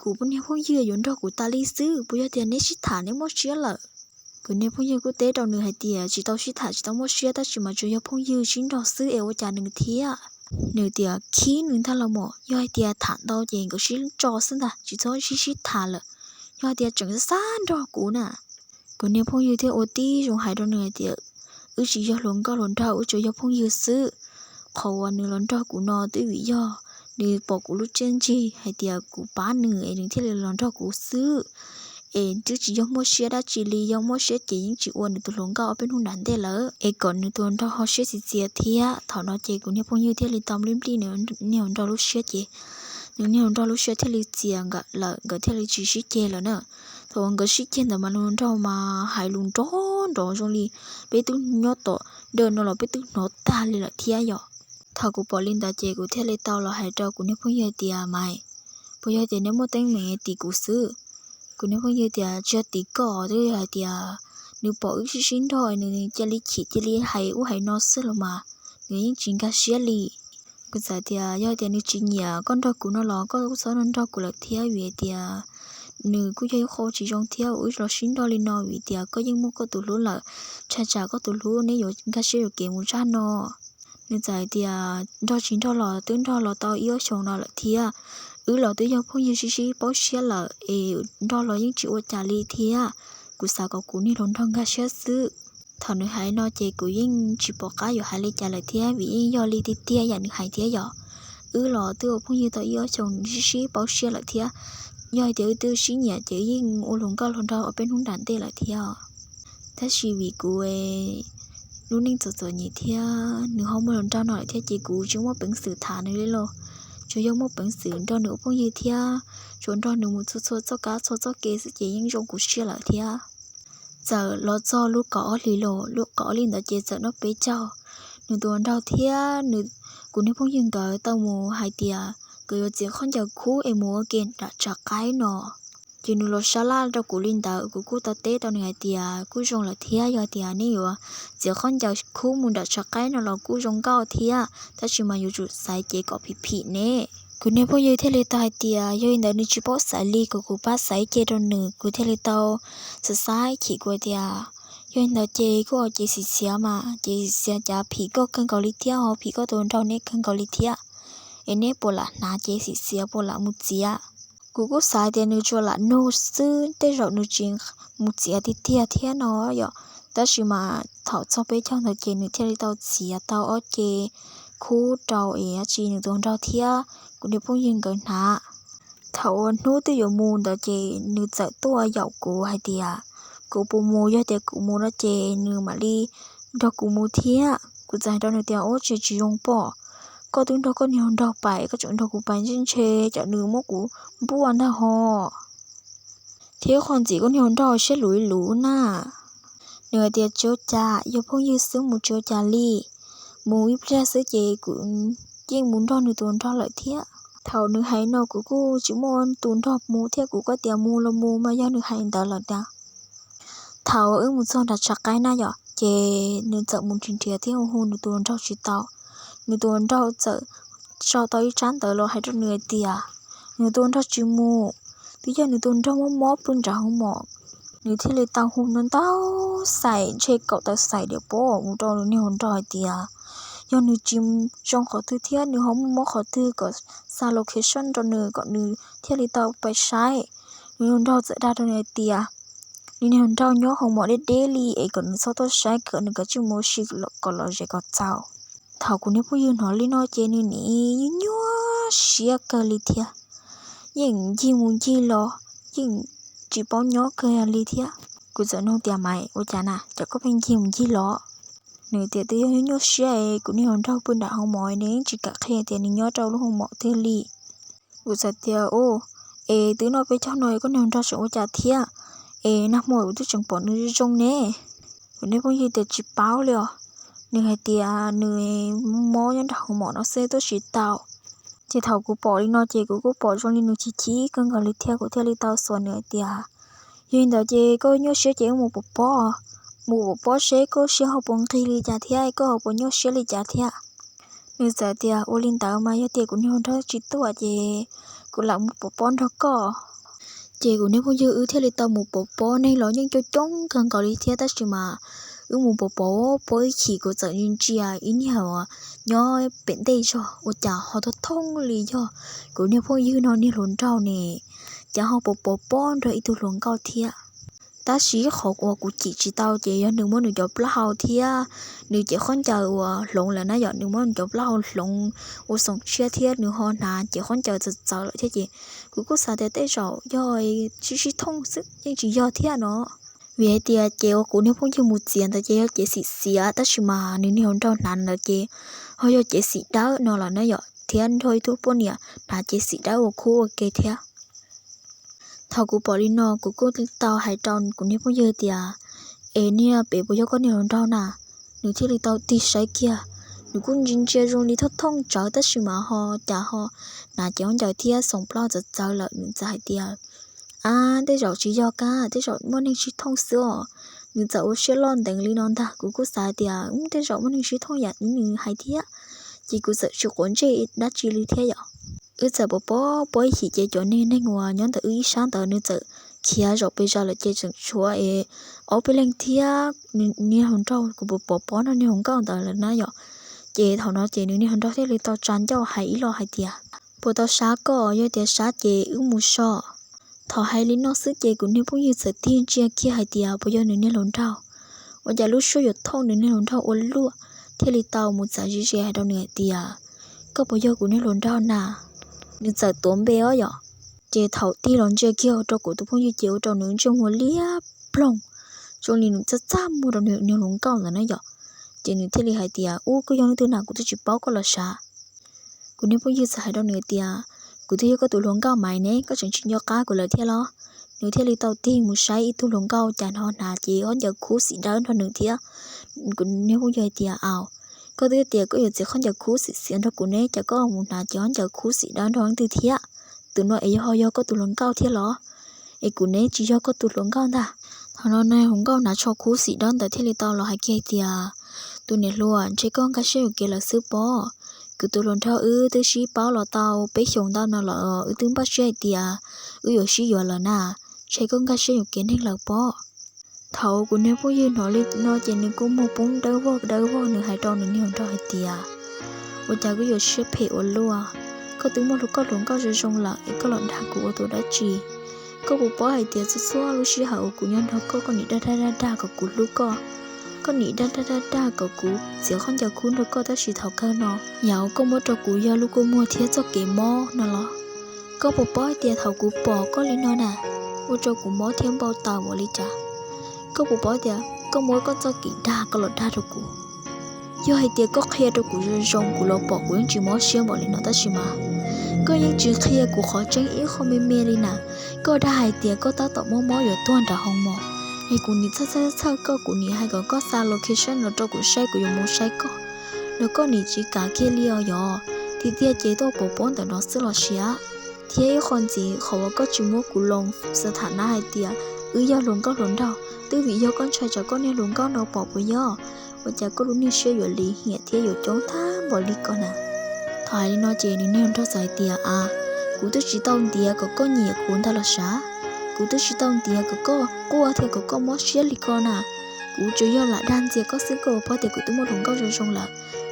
kuv niag phooj ywg yuav nrog kuv tas li xwb, puas yog tias neb sib tham neb muaj siab lawm? Kuv niag phooj ywg kuj teb rau nws hais tias tsis tau sib tham tsis tau muaj siab, tab sis mas tsuas yog phooj ywg sib nrog xwb es ua cas nws thiab. Nws tias khib nws ntag los mas, yog hais tias tham ntau ces nkawd sib tso xwb ntag, tsis txhob sib sib tham lawm, yog hais tias tseem xav nrog kuv na. Kuv niag phooj ywg thiaj ua tib zoo hais rau nws hais tias wb tsis yog hluas nkauj hluas nraug, wb tsuas yog phooj ywg xwb. Qhov uas nws los nrog kuv no twb vim yog nws pom kuv lub txiaj ntsig hais tias kuv pab nws es nws thiaj li los nrog kuv xwb. Es twb tsis yog muaj siab dab tsi li, yog muaj siab ces yeej tsis ua nws tus hluas nkauj ob peb hnub nram ntej lawm, es kom nws tus hluas nraug ho siab txias txias thiab. Thaum no ces kuv niag phooj ywg thiaj li tau nplij nplij nws niag hluas nraug lub siab ces nws niag hluas nraug lub siab thiaj li txias lawm, nkawd thiaj li tsis sib ceg lawm na. Thaum uas nkawd sib ceg ntawd mas nws hluas nraug mas hais lus nrov nrov zoo li peb twb nyob tom ntawm no los peb twb hnov tag li lawm thiab yom. Thaum kuv pom li ntawd ces kuv thiaj li tau los hais rau kuv niag phooj ywg tias, Maiv, puas yog tias neb muaj teeb meem tim kuv xwb? Kuv niag phooj ywg tias, Tsis yog tim koj, twb yog hais tias nws pom wb sib sib nrog nws cia li chim cia li hais ub hais no xwb los mas, nws yeej tsis nkag siab li. Kuv txawm tias, Yog tias nws tsis nyiam koj nrog kuv no los koj kuj txhob nrog nrog kuv lawm thiab, vim tias nws kuj yog ib qho tsis zoo thiab wb los sib nrog li no, vim tias koj yeej muaj koj tus hlub lawm, tsam tsam koj tus hlub neb yuav nkag siab yuam kev mus txog no. Nws txawm hais tias, Nrog tsis nrog los twb nrog los tau ib ob xyoos no lawm thiab, wb los twb yog phooj ywg sib sib paub siab lawm es nrog los yeej tsis ua cas li thiab, kuv xav kom kuv niag hluas nraug nkag siab xwb. Thaum nws hais no ces kuv yeej tsis pom qab yuav hais li cas lawm thiab, vim yeej yog li tiag tiag yam nws hais thiab yom. Wb los twb ua phooj ywg tau ib ob xyoos sib sib paub siab lawm thiab, yog hais tias wb twb sib nyiam ces wb yeej ua hluas nkauj hluas nraug ob peb hnub nram ntej lawm thiab. Tab sis vim kuv lub neej txom txom nyem thiab nws ho muaj hluas nraug no lawm thiab ces kuv tsis muaj peev xwm tham nws li lauj. Tsuas yog muaj peev xwm nrog nws ua phooj ywg thiab tsuas nrog nws mus txhua txhua txoj kab txhua txoj kev xwb ces yeej zoo kuv siab lawm thiab. Txawm los txog lub kaum ob hlis los, lub kaum ob hlis ntawd ces txawm noj peb caug, nws tus hluas nraug thiab kuv niag phooj ywg nkawd tau mus hais tias kuv yuav txiav khaub ncaws khub es mus ua ke nram tshav qaib no. Ces nws los sab laj rau kuv li ntawd, kuv kuj tau teb rau nws hais tias kuj zoo lawm thiab, yog tias nej yuav txiav khaub ncaws khub mus nram tshav qaib no los kuj zoo nkauj thiab, tab sis mas yuav tsum xaiv cev kom phim phim ne. Kuv niag phooj ywg thiaj li tau hais tias yog li ntawd nws tsis paub xaiv li, kom kuv pab xaiv cev rau nws. Kuv thiaj li tau xav xav chim kuv tias yog li ntawd ces kuj ua cev xim xiav mas, cev xim xiav cav phim koj kawg nkaus li thiab, ho phim koj tus hluas nraug neb kawg nkaus li thiab, es neb puas lam hnav cev xim xiav, puas lam mus txiav? Kuv kuj xav tias nws tsuas lam nug xwb, tej zaum nws tsis mus txiav tiag tiag thiab no yom. Tab sis mas thaum txog peb caug ntawd ces nws thiaj li tau txiav tau ob ce khub rau es dab tsi nws tus hluas nraug thiab kuv niag phooj ywg nkawd hnav. Thaum uas hnub twb yuav mus ntawd ces nws txawm tuaj yaum kuv hais tias kuv puas mus, yog tias kuv mus no ces nws mam li nrog kuv mus thiab. Kuv txawm hais rau nws tias ua tsis tsis zoo pob, koj twb nrog koj niag hluas nraug pais, koj tseem nrog kuv pais ntshe ntshe cov nws muab kuv npuaj ntag ho, thiab qhov ntxim koj niag hluas nraug siab luv ib luv na. Nws hais tias tsis ua cas, yog phooj ywg xwb mus tsis ua cas li, mus ib pliag xwb ces kuv yeej mus nrog nws tus hluas nraug lawm thiab. Thaum nws hais no kuv kuj tsis muaj tus nrog mus thiab, kuv kuj tias mus los mus mas yog nws hais ntawd lawm tiag. Thaum wb mus txog nram tshav qaib na yom, ces nws txawm mus nrhiav nrhiav thiab hu hu nws tus hluas nraug tsis tau. Nws tus hluas nraug txawm sau tau ib tsab ntawv los hais rau nws hais tias nws tus hluas nraug tsis mus, twb yog nws tus hluas nraug mob mob pw nram hoos mom. Nws thiaj li tau hu ntau ntau xais, ntshe kaum tawm xais diam pob mus rau nws niag hluas nraug hais tias yog nws tsis zoo qhov twg thiab nws ho muaj mob qhov twg kom xa location rau nws kom nws thiaj li tau pais saib. Nws niag hluas nraug txawm dag rau nws hais tias nws niag hluas nraug nyob hoos mom deb deb li es kom nws txhob tuaj saib, kom nws kav tsij mus ua si kom lom zem kom txaus. Thaum kuv niag phooj ywg hnov li no ces nws nim nyuaj nyuaj siab kawg li thiab, yeej ncig mus ncig los, yeej tsis paub nyob kawg li thiab. Kuv txawm nug tias Maiv, ua cas na, cas koj pheej ncig mus ncig los? Nws tias twb yog nyuaj nyuaj siab es kuv niag hluas nraug pw nram hoos mom, nws yeej tsis kam qhia tias nws nyob rau lub hoos mom twg li. Kuv txawm tias u, es twb noj peb caug no koj niag hluas nraug tseem ua cas thiab, es nag hmo kuv twb tseem pom nws zoo ne. Kuv niag phooj ywg tias tsis paub li os, nws hais tias nws mob nyob nram hoos mom no xwb tuaj tsis tau. Ces thaum kuv pom li no ces kuv kuj pom zoo li nws chim chim kawg nkaus li thiab, kuv thiaj li tau xuas nws hais tias yog li ntawd ces koj nyuaj siab ces wb mus pov pob, mus pov pob seb koj siab ho puas nqig li cas thiab koj ho puas nyuaj siab li cas thiab. Nws txawm tias ua li ntawd mas yog tias kuv niag hluas nraug tsis tuaj ces kuv lam mus pov pob nrog koj. Ces kuv niag phooj ywg wb thiaj li tau mus pov pob, neeg los yeej coob coob kawg nkaus li thiab, tab sis mas wb mus pov pob pob ib chim kuv txawm ntsia ib niag uas nyob pem ntej zog ua cas ho thooj thooj li yog kuv niag phooj ywg no niag hluas nraug ne, cas ho pov pov pob nrog ib tug hluas nkauj thiab. Tab sis qhov uas kuv cim tsis tau ces yog nws muab nws cov plaub hau thiab nws cev khaub ncaws uas hloov lawm na yom, nws muab nws cov plaub hau hloov ua xoom tshiab thiab nws ho hnav cev khaub ncaws txawv txawv lawm thiab ces kuv kuj xav tias tej zaum yog sib sib thooj xwb, yeej tsis yog thiab no. Vim hais tias cev uas kuv niag phooj ywg mus txiav ntawd ces yog cev xim xiav, tab sis mas nws niag hluas nraug hnav ntawd ces ho yog cev xim dawb no lawm na yom, thiab nrog ib tug poj niam hnav cev xim dawb ua khub ua ke thiab. Thaum kuv pom li no kuv kuj tau hais rau kuv niag phooj ywg tias es niag pem puas yog koj niag hluas nraug na? Nws thiaj li tau tig saib kiag, nws kuj ntsia ntsia zoo li thooj thooj tsawv tab sis mas ho cas ho hnav cev khaub ncaws thiab xoom plaub txawv txawv lawm, nws txawm hais tias a, tej zaum tsis yog kab, tej zaum muaj neeg sib thooj xwb os. Nws txawm ua siab loj nteev li no ntag, kuv kuj xav tias tej zaum muaj neeg sib thooj yam li nws hais thiab, ces kuv txawm tsis quav ntsej dab tsi li thiab yom. Wb txawm pov pob pob ib chim ces cov niag neeg uas nyob ntawm wb ib sab ntawd nws txawm khiav zaum pes zog lawm ces tseem tshuav es ob peb leeg thiab niag hluas nraug kuv pov pob nrog niag hluas nkauj ntawd lawm na yom. Ces thaum no ces nws niag hluas nraug thiaj li tau tsa ncauj hais ib lo hais tias puas tau sab koj, yog tias sab ces wb mus so. Thaum hais li no xwb ces kuv niag phooj ywg txawm tig ntsia kiag hais tias puas yog nws niag hluas nraug. Ua cas lub suab yuav thooj nws niag hluas nraug ua luaj, thiaj li tau mus txav ze ze hais rau nws hais tias koj puas yog kuv niag hluas nraug na? Nws txawm tuav npe os yom. Ces thaum tig los ntsia kiag rau kuv tus phooj ywg ces ua rau nws ntsej muag liab ploog, zoo li nws txaj txaj muag rau nws niag hluas nkauj ntawd na yom. Ces nws thiaj li hais tias ub, koj yog leej twg na, kuv twb tsis paub koj los sav. Kuv niag phooj ywg txawm hais rau nws tias kuv twb yog koj tus hluas nkauj Maiv ne, koj tseem tsis nco qab kuv lawm thiab los? Nws thiaj li tau tig mus saib ib tug hluas nkauj cas ho hnav cev khaub ncaws khub xim dawb nrog nws thiab. Kuv niag phooj ywg hais tias au, Koj twb tias koj yuav txiav khaub ncaws khuv xim xiav nrog kuv ne, cas koj mus hnav cov khaub ncaws khuv xim dawb nrog leej twg thiab? Tus no es yog ho yog koj tus hluas nkauj thiab los? Es kuv neb tsis yog koj tus hluas nkauj ntag. Thaum no niag hluas nkauj hnav tsho khuv xim dawb ntawd thiaj li tau los hais kiag tias, tus niam hluas, ntshe koj nkag siab yuam kev lawm xwb pob. Kuv tus hluas nraug wb twb sib paub los tau peb xyoos ntau no lawm, wb twb npaj siab hais tias wb yuav sib yuav lawm na, ntshe koj nkag siab yuam kev neeg lawm pob. Thaum kuv niag phooj ywg hnov li no ces nws kuj muag poob dawb vog dawb vog, nws hais rau nws niag hluas nraug hais tias, ua cas koj yuav siab phem ua luaj? Koj twb muaj koj hluas nkauj zoo zoo lawm es koj los dag kuv ua tus dab tsi? Koj puas paub hais tias txhua txhua lub sij hawm uas kuv nyob nrog koj, koj nim dag dag dag dag kom kuv hlub koj, koj nim dag dag dag dag kom kuv txiav khaub ncaws khuv nrog koj, tab sis thaum kawg no yam uas koj muab rau kuv yog lub kua muag thiab txoj kev mob no los? Koj puas paub hais tias thaum kuv pom koj li no na, ua rau kuv mob thiab npau taws npaum li cas? Koj puas paub tias koj muab koj txoj kev dag koj los dag rau kuv? Yog hais tias koj qhia rau kuv zoo zoo, kuv los pom kuv yeej tsis mob siab npaum li no, tab sis mas koj yeej tsis qhia kuv qhov tseeb ib qho me me li na. Koj dag hais tias koj tab tom mob mob yuav tuag nram hoo mos, es kuv nim txhawj txhawj txhawj koj, kuv nim hais kom koj xa location los rau kuv saib, kuv yuav mus saib koj, los koj nim tsis kam kiag li os yog. Tiag tiag ces tuaj pom pob ntawm no xwb los siav. Thiab ib qho ntxiv, qhov uas koj tsis muab kuv loo xa tham na hais tias wb yog hluas nkauj hluas nraug, twb vim yog koj ntshai tsam koj niag hluas nkauj no pom puas yog? Ua cas koj lub niag siab yuav lim hiam thiab yuav coob tag npaum li ko na? Thaum hais li no ces nws niag hluas nraug txawm hais tias, a, kuv twb tsis tau ntiav kom koj nyiam kuv ntag los sav. Kuv twb tsis tau ntiav kom koj quaj thiab kom koj mob siab li ko na. Kuv tsuas yog lam dag ntxias koj xwb, koj puas paub tias kuv twb muaj hluas nkauj zoo zoo lawm,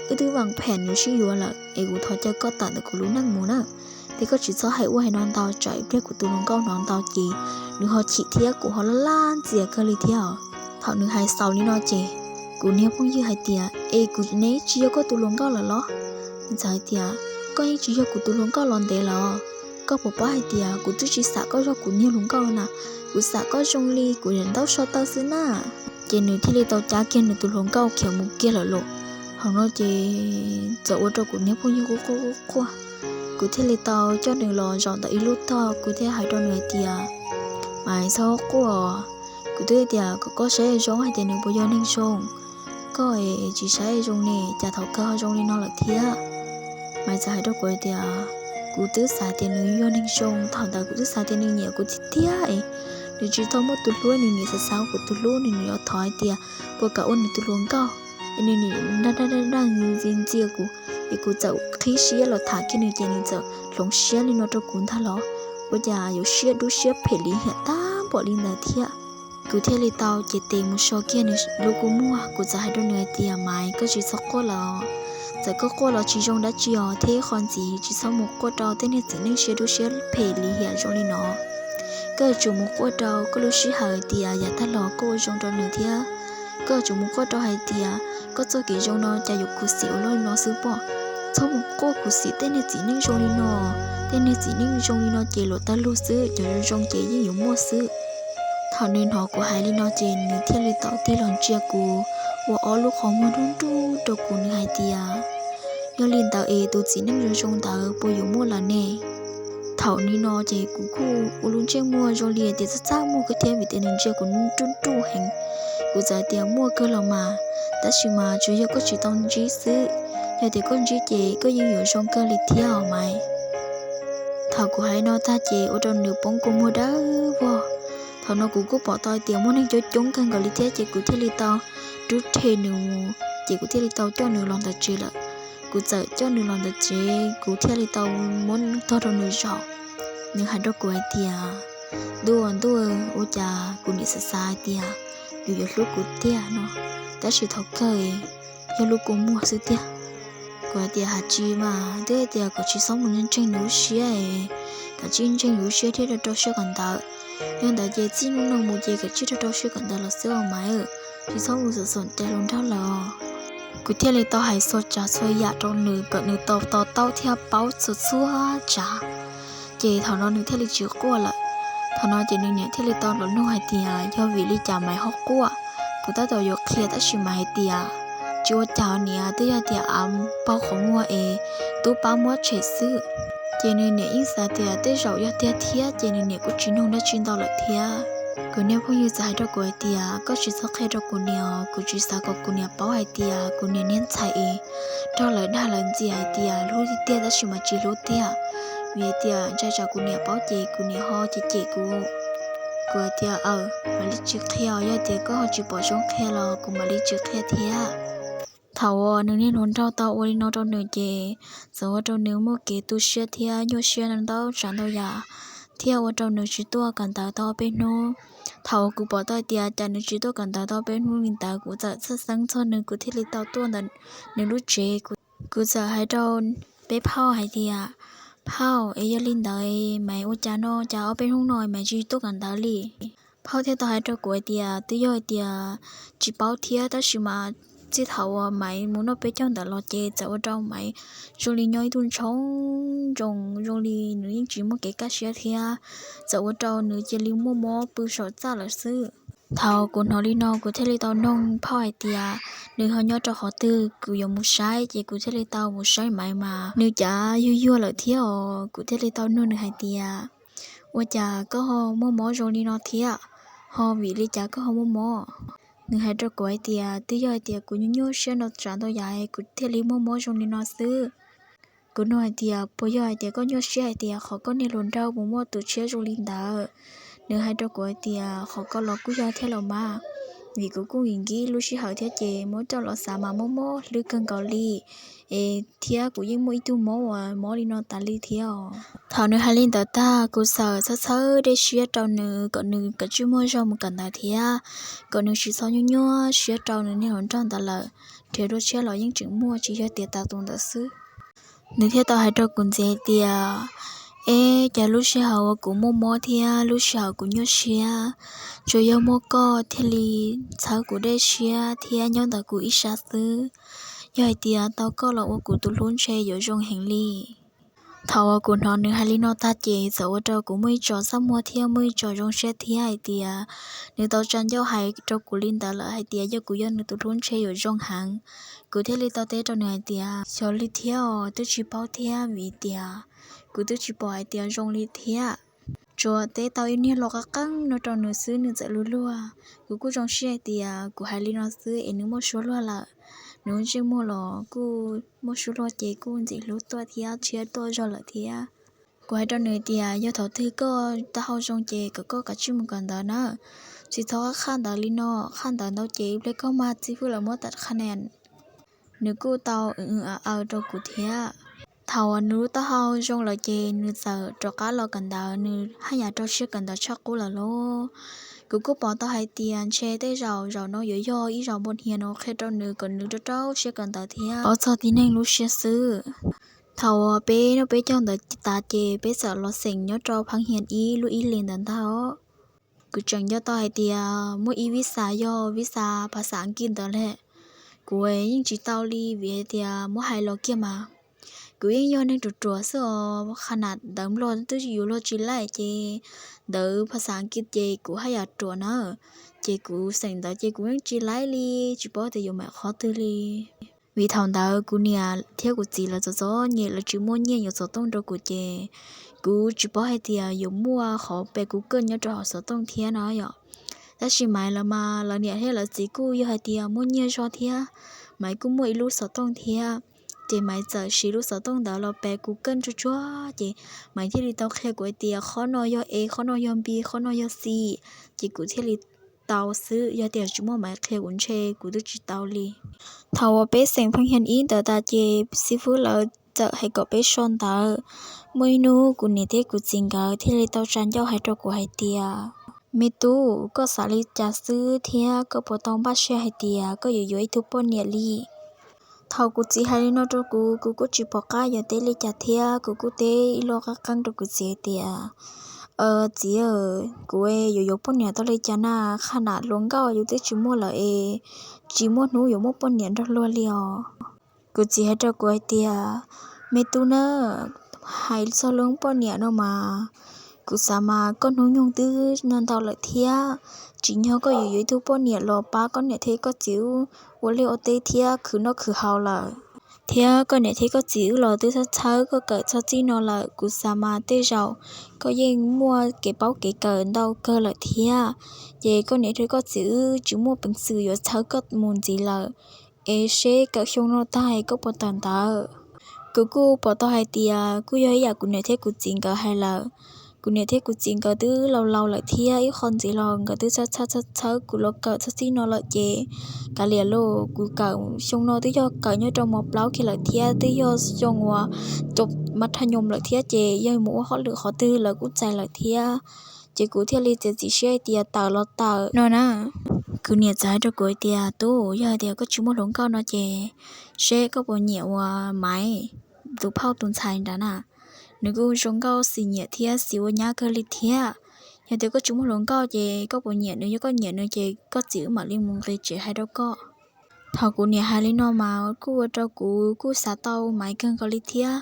wb twb vam phem yuav sib yuav lawm, es kuv thov caw koj tawm ntawm kuv lub neej mus na. Ces koj tsis txhob hais ua hais no ntau, tsam ib pliag kuv tus hluas nkauj hnov ntau ces nws ho chim thiab kuv ho laj laj ntxias kawg li thiab os. Thaum nws hais xaus li no ces kuv niag phooj ywg hais tias, es kuv neb tsis yog koj tus hluas nkauj lawm los? Nws txawm hais tias, koj yeej tsis yog kuv tus hluas nkauj los ntev lawm. Koj puas paub hais tias kuv twb tsis xam koj yog kuv niag hluas nkauj na, kuv xam koj zoo li kuv niam ntaub so taw xwb na. Ces nws thiaj li tau cab kiag nws tus hluas nkauj khiav mus kiag lawm lauj. Thaum no ces txawm ua rau kuv niag phooj ywg quaj quaj quaj quaj. Kuv thiaj li tau coj nws los zaum ntawm ib lub tog, kuv thiaj hais rau nws hais tias, Maiv, txhob quaj. Kuv twb tias kom koj saib zoo hais tias nws puas yog neeg zoo, koj es tsis saib zoo ne, cas thaum kawg ho zoo li no lawm thiab. Maiv txawm hais rau kuv hais tias, kuv twb xav tias nws yog neeg zoo, thaum ntawd kuv twb xav tias nws nyiam kuv tiag tiag es nws tsis tau muaj tus hlub, nws nim xav xav kuv tus hlub, nws nim yuav thov hais tias puas kam ua nws tus hluas nkauj. Es nws nim dag dag dag ntxias ntxias kuv, es kuv txawm qhib siab los tham kiag nws ces nws txawm hloov siab li no rau kuv ntag los? Ua cas yuav siab dub siab phem lim hiam tag npaum li ntawd thiab? Kuv thiaj li tau cev tes mus so kiag nws lub kua muag, kuv txawm hais rau nws hais tias, Maiv, koj tsis txhob quaj los. Txawm koj quaj los tsis zoo dab tsi os, thiab ib qho ntxiv tsis txhob mus quaj rau tej niag txiv neej siab dub siab phem lim hiam zoo li no. Koj yuav tsum mus quaj rau koj lub sij hawm tias yav tag los koj ua zoo rau nws thiab. Koj yuav tsum mus quaj rau hais tias koj txoj kev zoo no cas yuav khuv xim ua luaj li no xwb pob. Txhob mus quaj khuv xim tej niag txiv neej zoo li no. Tej niag txiv neej zoo li no ces luag tag lug xwb, cov zoo zoo ces yeej yuav muaj xwb. Thaum nws hnov kuv hais li no ces nws thiaj li tau tig los ntsia kuv ua ob lub qhov muag nruj nruj rau kuv, nws hais tias, Yog li ntawd es tus txiv neej zoo zoo ntawd puas yuav muaj lawm ne? Thaum li no ces kuv kuj ua lub ntsej muag zoo li tias txaj txaj muag kawg thiab, vim tias nws ntsia kuv nruj nruj heev. Kuv txawm tias, Muaj kawg los mas, tab sis mas tsuas yog koj tsis tau ntsib xwb. Yog tias koj ntsib ces koj yeej yuav zoo kawg li thiab os Maiv. Thaum kuv hais no tag ces ua rau nws poob kua muag dawb vog. Thaum no kuv kuj pom tau hais tias muaj neeg coob coob kawg nkaus li thiab, ces kuv thiaj li tau rub rhe nws mus, ces kuv thiaj li tau coj nws los ntawm tsev lawm. Kuv txawm coj nws los ntawm tsev, kuv thiaj li tau muab tog rau nws zaum. Nws hais rau kuv hais tias, Ntuj, ntuj, ua cas kuv nim xav xav hais tias nws yuav hlub kuv tiag no, tab sis thaum kawg yog lub kua muag xwb tiag. Kuv hais tias, Has tsis mas, twb hais tias kom tsis txhob mus ntseeg nws lub siab, kom tsij ntseeg yus lub siab thiab rau rau siab kawm ntawv. Yog ntawd ces txij hnub no mus ces kom tsij rau rau siab kawm ntawv los xwb os Maiv, tsis txhob mus xom xom cai hluas nraug lawm. Kuv thiaj li tau hais txhua tsav txhua yam rau nws kom nws tau to taub thiab paub txhua txhua tsav. Ces thaum no nws thiaj li tsis quaj lawm. Thaum no ces nws niam thiaj li tau los nug hais tias, Yog vim li cas Maiv ho quaj? Kuv tab tom yuav qhia tab sis Maiv hais tias, Tsis ua cas niam, twb yog tias av npau qhov muag es tub pab muab tshem xwb. Ces nws niam yeej xav tias tej zaum yog tiag thiab, ces nws niam kuj tsis nug dab tsi ntau lawm thiab. Kuv niag phooj ywg txawm hais rau kuv hais tias, koj tsis txhob qhia rau kuv niam os, kuv tsis xav kom kuv niam paub hais tias kuv niam niag ntxhais es raug lawv dag lawv ntxias hais tias hlub tiag tiag tab sis mas tsis hlub tiag, vim hais tias ntshai tsam kuv niam paub ces kuv niam ho cem cem kuv. Kuv hais tias, aw, mam li tsis qhia os, yog tias koj ho tsis pom zoo qhia los kuv mam li tsis qhia thiab. Thaum uas nws niag hluas nraug tau ua li no rau nws ces txawm ua rau nws muaj kev tu siab thiab nyuaj siab ntau tsav ntau yam, thiab ua rau nws tsis tuaj kawm ntawv tau ob peb hnub. Thaum uas kuv pom tau hais tias cas nws tsis tuaj kawm ntawv tau ob peb hnub li ntawd, kuv txawm txhawj xeeb txog nws, kuv thiaj li tau tuaj ntawm nws lub tsev. Kuv txawm hais rau peb phauj hais tias, phauj, es yog li ntawd Maiv ua cas no cas ob peb hnub no Maiv tsis tuaj kawm ntawv li? Phauj thiaj tau hais rau kuv hais tias, twb yog hais tias tsis paub thiab, tab sis mas txij thaum uas Maiv mus noj peb caug ntawd los ces txawm ua rau Maiv zoo li nyob ib tug ntshoo ntsoos, zoo li nws yeej tsis muaj kev kaj siab thiab, txawm ua rau nws cia li muaj mob pw saum txaj lawm xwb. Thaum kuv hnov li no kuv thiaj li tau noog phauj hais tias, nws ho nyob rau qhov twg, kuv yuav mus saib. Ces kuv thiaj li tau mus saib Maiv mas nws cav yuag yuag lawm thiab os. Kuv thiaj li tau nug nws hais tias, ua cas koj ho muaj mob zoo li no thiab? Ho vim li cas koj ho muaj mob? Nws hais rau kuv hais tias, twb yog hais tias kuv nyuaj nyuaj siab ntau tsav ntau yam kuv thiaj li muaj mob zoo li no xwb. Kuv nug hais tias, puas yog hais tias koj nyuaj siab hais tias qhov koj niag hluas nraug mus muaj tus tshiab zoo li ntawd? Nws hais rau kuv hais tias, qhov ko los kuj yog thiab los mas, vim kuv kuj nkis nkis lub sij hawm thiab ces muab coj los xav mas mob mob hlwb kawg nkaus li, es thiab kuv yeej muaj ib tug mob uas mob li no tas li thiab os. Thaum nws hais li ntawd tag kuv txawm txhawb txhawb dej siab rau nws kom nws kav tsij muaj zog mus kawm ntawv thiab, kom nws tsis txhob nyuaj nyuaj siab rau nws niag hluas nraug ntawd lawm, nrhiav dua tshiab los yeej tseem muaj, tsis yog tias tas tus ntawd xwb. Nws thiaj tau hais rau kuv ntxiv hais tias, eb, cas lub sij hawm uas kuv muaj mob thiab lub sij hawm kuv nyuaj siab, tsuas yog muaj koj thiaj li txhawb kuv dej siab thiab nyob ntawm kuv ib sab xwb. Yog hais tias tau koj los ua kuv tus hlub ntshe yuav zoo heev li. Thaum uas kuv hnov nws hais li no tag ces txawm ua rau kuv muaj ib tso txaj muag thiab muaj ib tso zoo siab thiab hais tias, nws tau tsa ncauj hais rau kuv li ntawd lawm hais tias yog kuv yog nws tus hlub ntshe yuav zoo heev. Kuv thiaj li tau teb rau nws hais tias, xyov li thiab os, twb tsis paub thiab vim tias kuv twb tsis pom hais tias zoo li thiab. Tsuas teb tau ib niag lo qab qeeb no rau nws xwb nws txawm luag luag. Kuv kuj zoo siab hais tias kuv hais li no xwb es nws muaj suab luag lawm. Nws ntsej muag los kuj muaj suab luag ces kuj ntxim hlub tuaj thiab tshiab tuaj zog lawm thiab. Kuv hais rau nws tias, yog thaum twg koj taub hau zoo ces kom koj kav tsij mus kawm ntawv na, tsis txhob qhaj ntawv li no, qhaj ntawv ntau ces ib pliag koj mag txib fwb lawv muab tas qha ne. Nws kuj tau aws aws rau kuv thiab. Thaum uas nws lub taub hau zoo lawm ces nws txawm rov qab los kawm ntawv, nws haj yam rau siab kawm ntawv tshaj qub lawm lauj. Kuv kuj pom tau hais tias ntshe tej zaum zaum no yuav yog ib zaug npau hniav no qhia rau nws kom nws rau rau siab kawm ntawv thiab paub txog tib neeg lub siab xwb. Thaum uas peb noj peb caug ntawd tas ces peb txawm los xeem nyob rau phab hias ib lub ib li ntawd ntag. Kuv tseem nco tau hais tias muaj ib vib xa yog vib xa phas xas Askiv ntawd lawm, kuv yeej tsis tau li vim hais tias muab hais los kiag mas kuv yeej yog neeg ruam ruam xwb os. Qha nam ntawv Nplog twb yuav luag tsis laib ces ntawv phas xas Askiv ces kuv haj yam ruam na. Ces kuv xeem ntawv ces kuv yeej tsis laib li, tsis paub tias yuav mam qhov twg li. Vim thaum ntawd kuv niam thiab kuv txiv lawv txom txom nyem, lawv tsis muaj nyiaj yuav xov tooj rau kuv ces kuv tsis paub hais tias yuav muaj qhov pe kuv kawj nyob rau hauv xov tooj thiab no yom. Tab sis Maiv lawv mas lawv niam thiab lawv txiv kuj yog hais tias muaj nyiaj zog thiab, Maiv kuj muaj ib lub xov tooj thiab. Ces Maiv txawm siv lub xov tooj ntawd los pe kuv kawj tsuag tsuag ces Maiv thiaj li tau qhia kuv hais tias qhov no yog A, qhov no yog B, qhov no yog C, ces kuv thiaj li tau xwb. Yog tias tsis muaj Maiv qhia kuv ntshe kuv twb tsis tau li. Thaum uas peb xeem phab hias ib ntawd tas ces xib fwb lawv txawm hais kom peb so ntawv. Muaj ib hnub kuv niam thiab kuv txiv nkawd thiaj li tau tsa ncauj hais rau kuv hais tias, me tub, koj xav li cas xwb thiab koj puas tau npaj siab hais tias koj yuav yuav ib tug poj niam li? Thaum kuv txiv hais li no rau kuv, kuv kuj tsis pom qab yuav teb li cas thiab, kuv kuj teb ib lo qab qeeb rau kuv txiv hais tias, txiv, kuv yuav yuav poj niam tau li cas na, qha nam hluas nkauj yus twb tsis muaj lawm es tsis muaj hnub yuav muaj poj niam nrog luag li os. Kuv txiv hais rau kuv hais tias, me tub na, hais txog lub poj niam no mas, kuv xav mas koj hnub nyoog twb ntau lawm thiab, tsim nyog koj yuav yuav ib tug poj niam los pab koj niam thiab koj txiv ua liaj ua teb thiab khwv noj khwv haus lawm. Thiab koj niam thiab koj txiv wb los twb txhawb txhawb koj kawm txog txij no lawm, kuv xav mas tej zaum koj yeej muaj kev paub kev kawm ntau kawg lawm thiab. Ces koj niam thiab koj txiv wb tsis muaj peev xwm yuav txhawb koj mus ntxiv lawm, es seb kawm xyoo no tag koj puas tawm ntawv. Kuv kuj pom tau hais tias kuj yog ib yam kuv niam thiab kuv txiv nkawd hais lawm. Kuv niam thiab kuv txiv nkawd twb laus laus lawm thiab, ib qho ntxiv los nkawd twb txhawb txhawb txhawb kuv los kawm txog txij no lawm ces kav liam lauj, kuv kawm xyoo no twb yog kawm nyob rau mos plaub kiag lawm thiab, twb yog xyoo uas cov mas thaj nyoos lawm thiab ces yog mus ua hauj lwm qhov twg lawv kuj txais lawm thiab. Ces kuv thiaj li txiav txim siab hais tias tawm los tawm no na. Kuv niam txawm hais rau kuv hais tias, Tub, yog hais tias koj tsis muaj hluas nkauj no ces seb koj puas nyiam uas Maiv, tus phauj tus ntxhais nrad na. Nws kuj zoo nkauj xim nyiam thiab xim ua nyab kawg li thiab. Yog tias koj tsis muaj hluas nkauj ces koj puas nyiam nws, yog koj nyiam nws ces koj txiv wb mam li mus nqis tsev hais rau koj. Thaum kuv niam hais li no mas kuj ua rau kuv kuj xav tau Maiv kawg nkaus li thiab.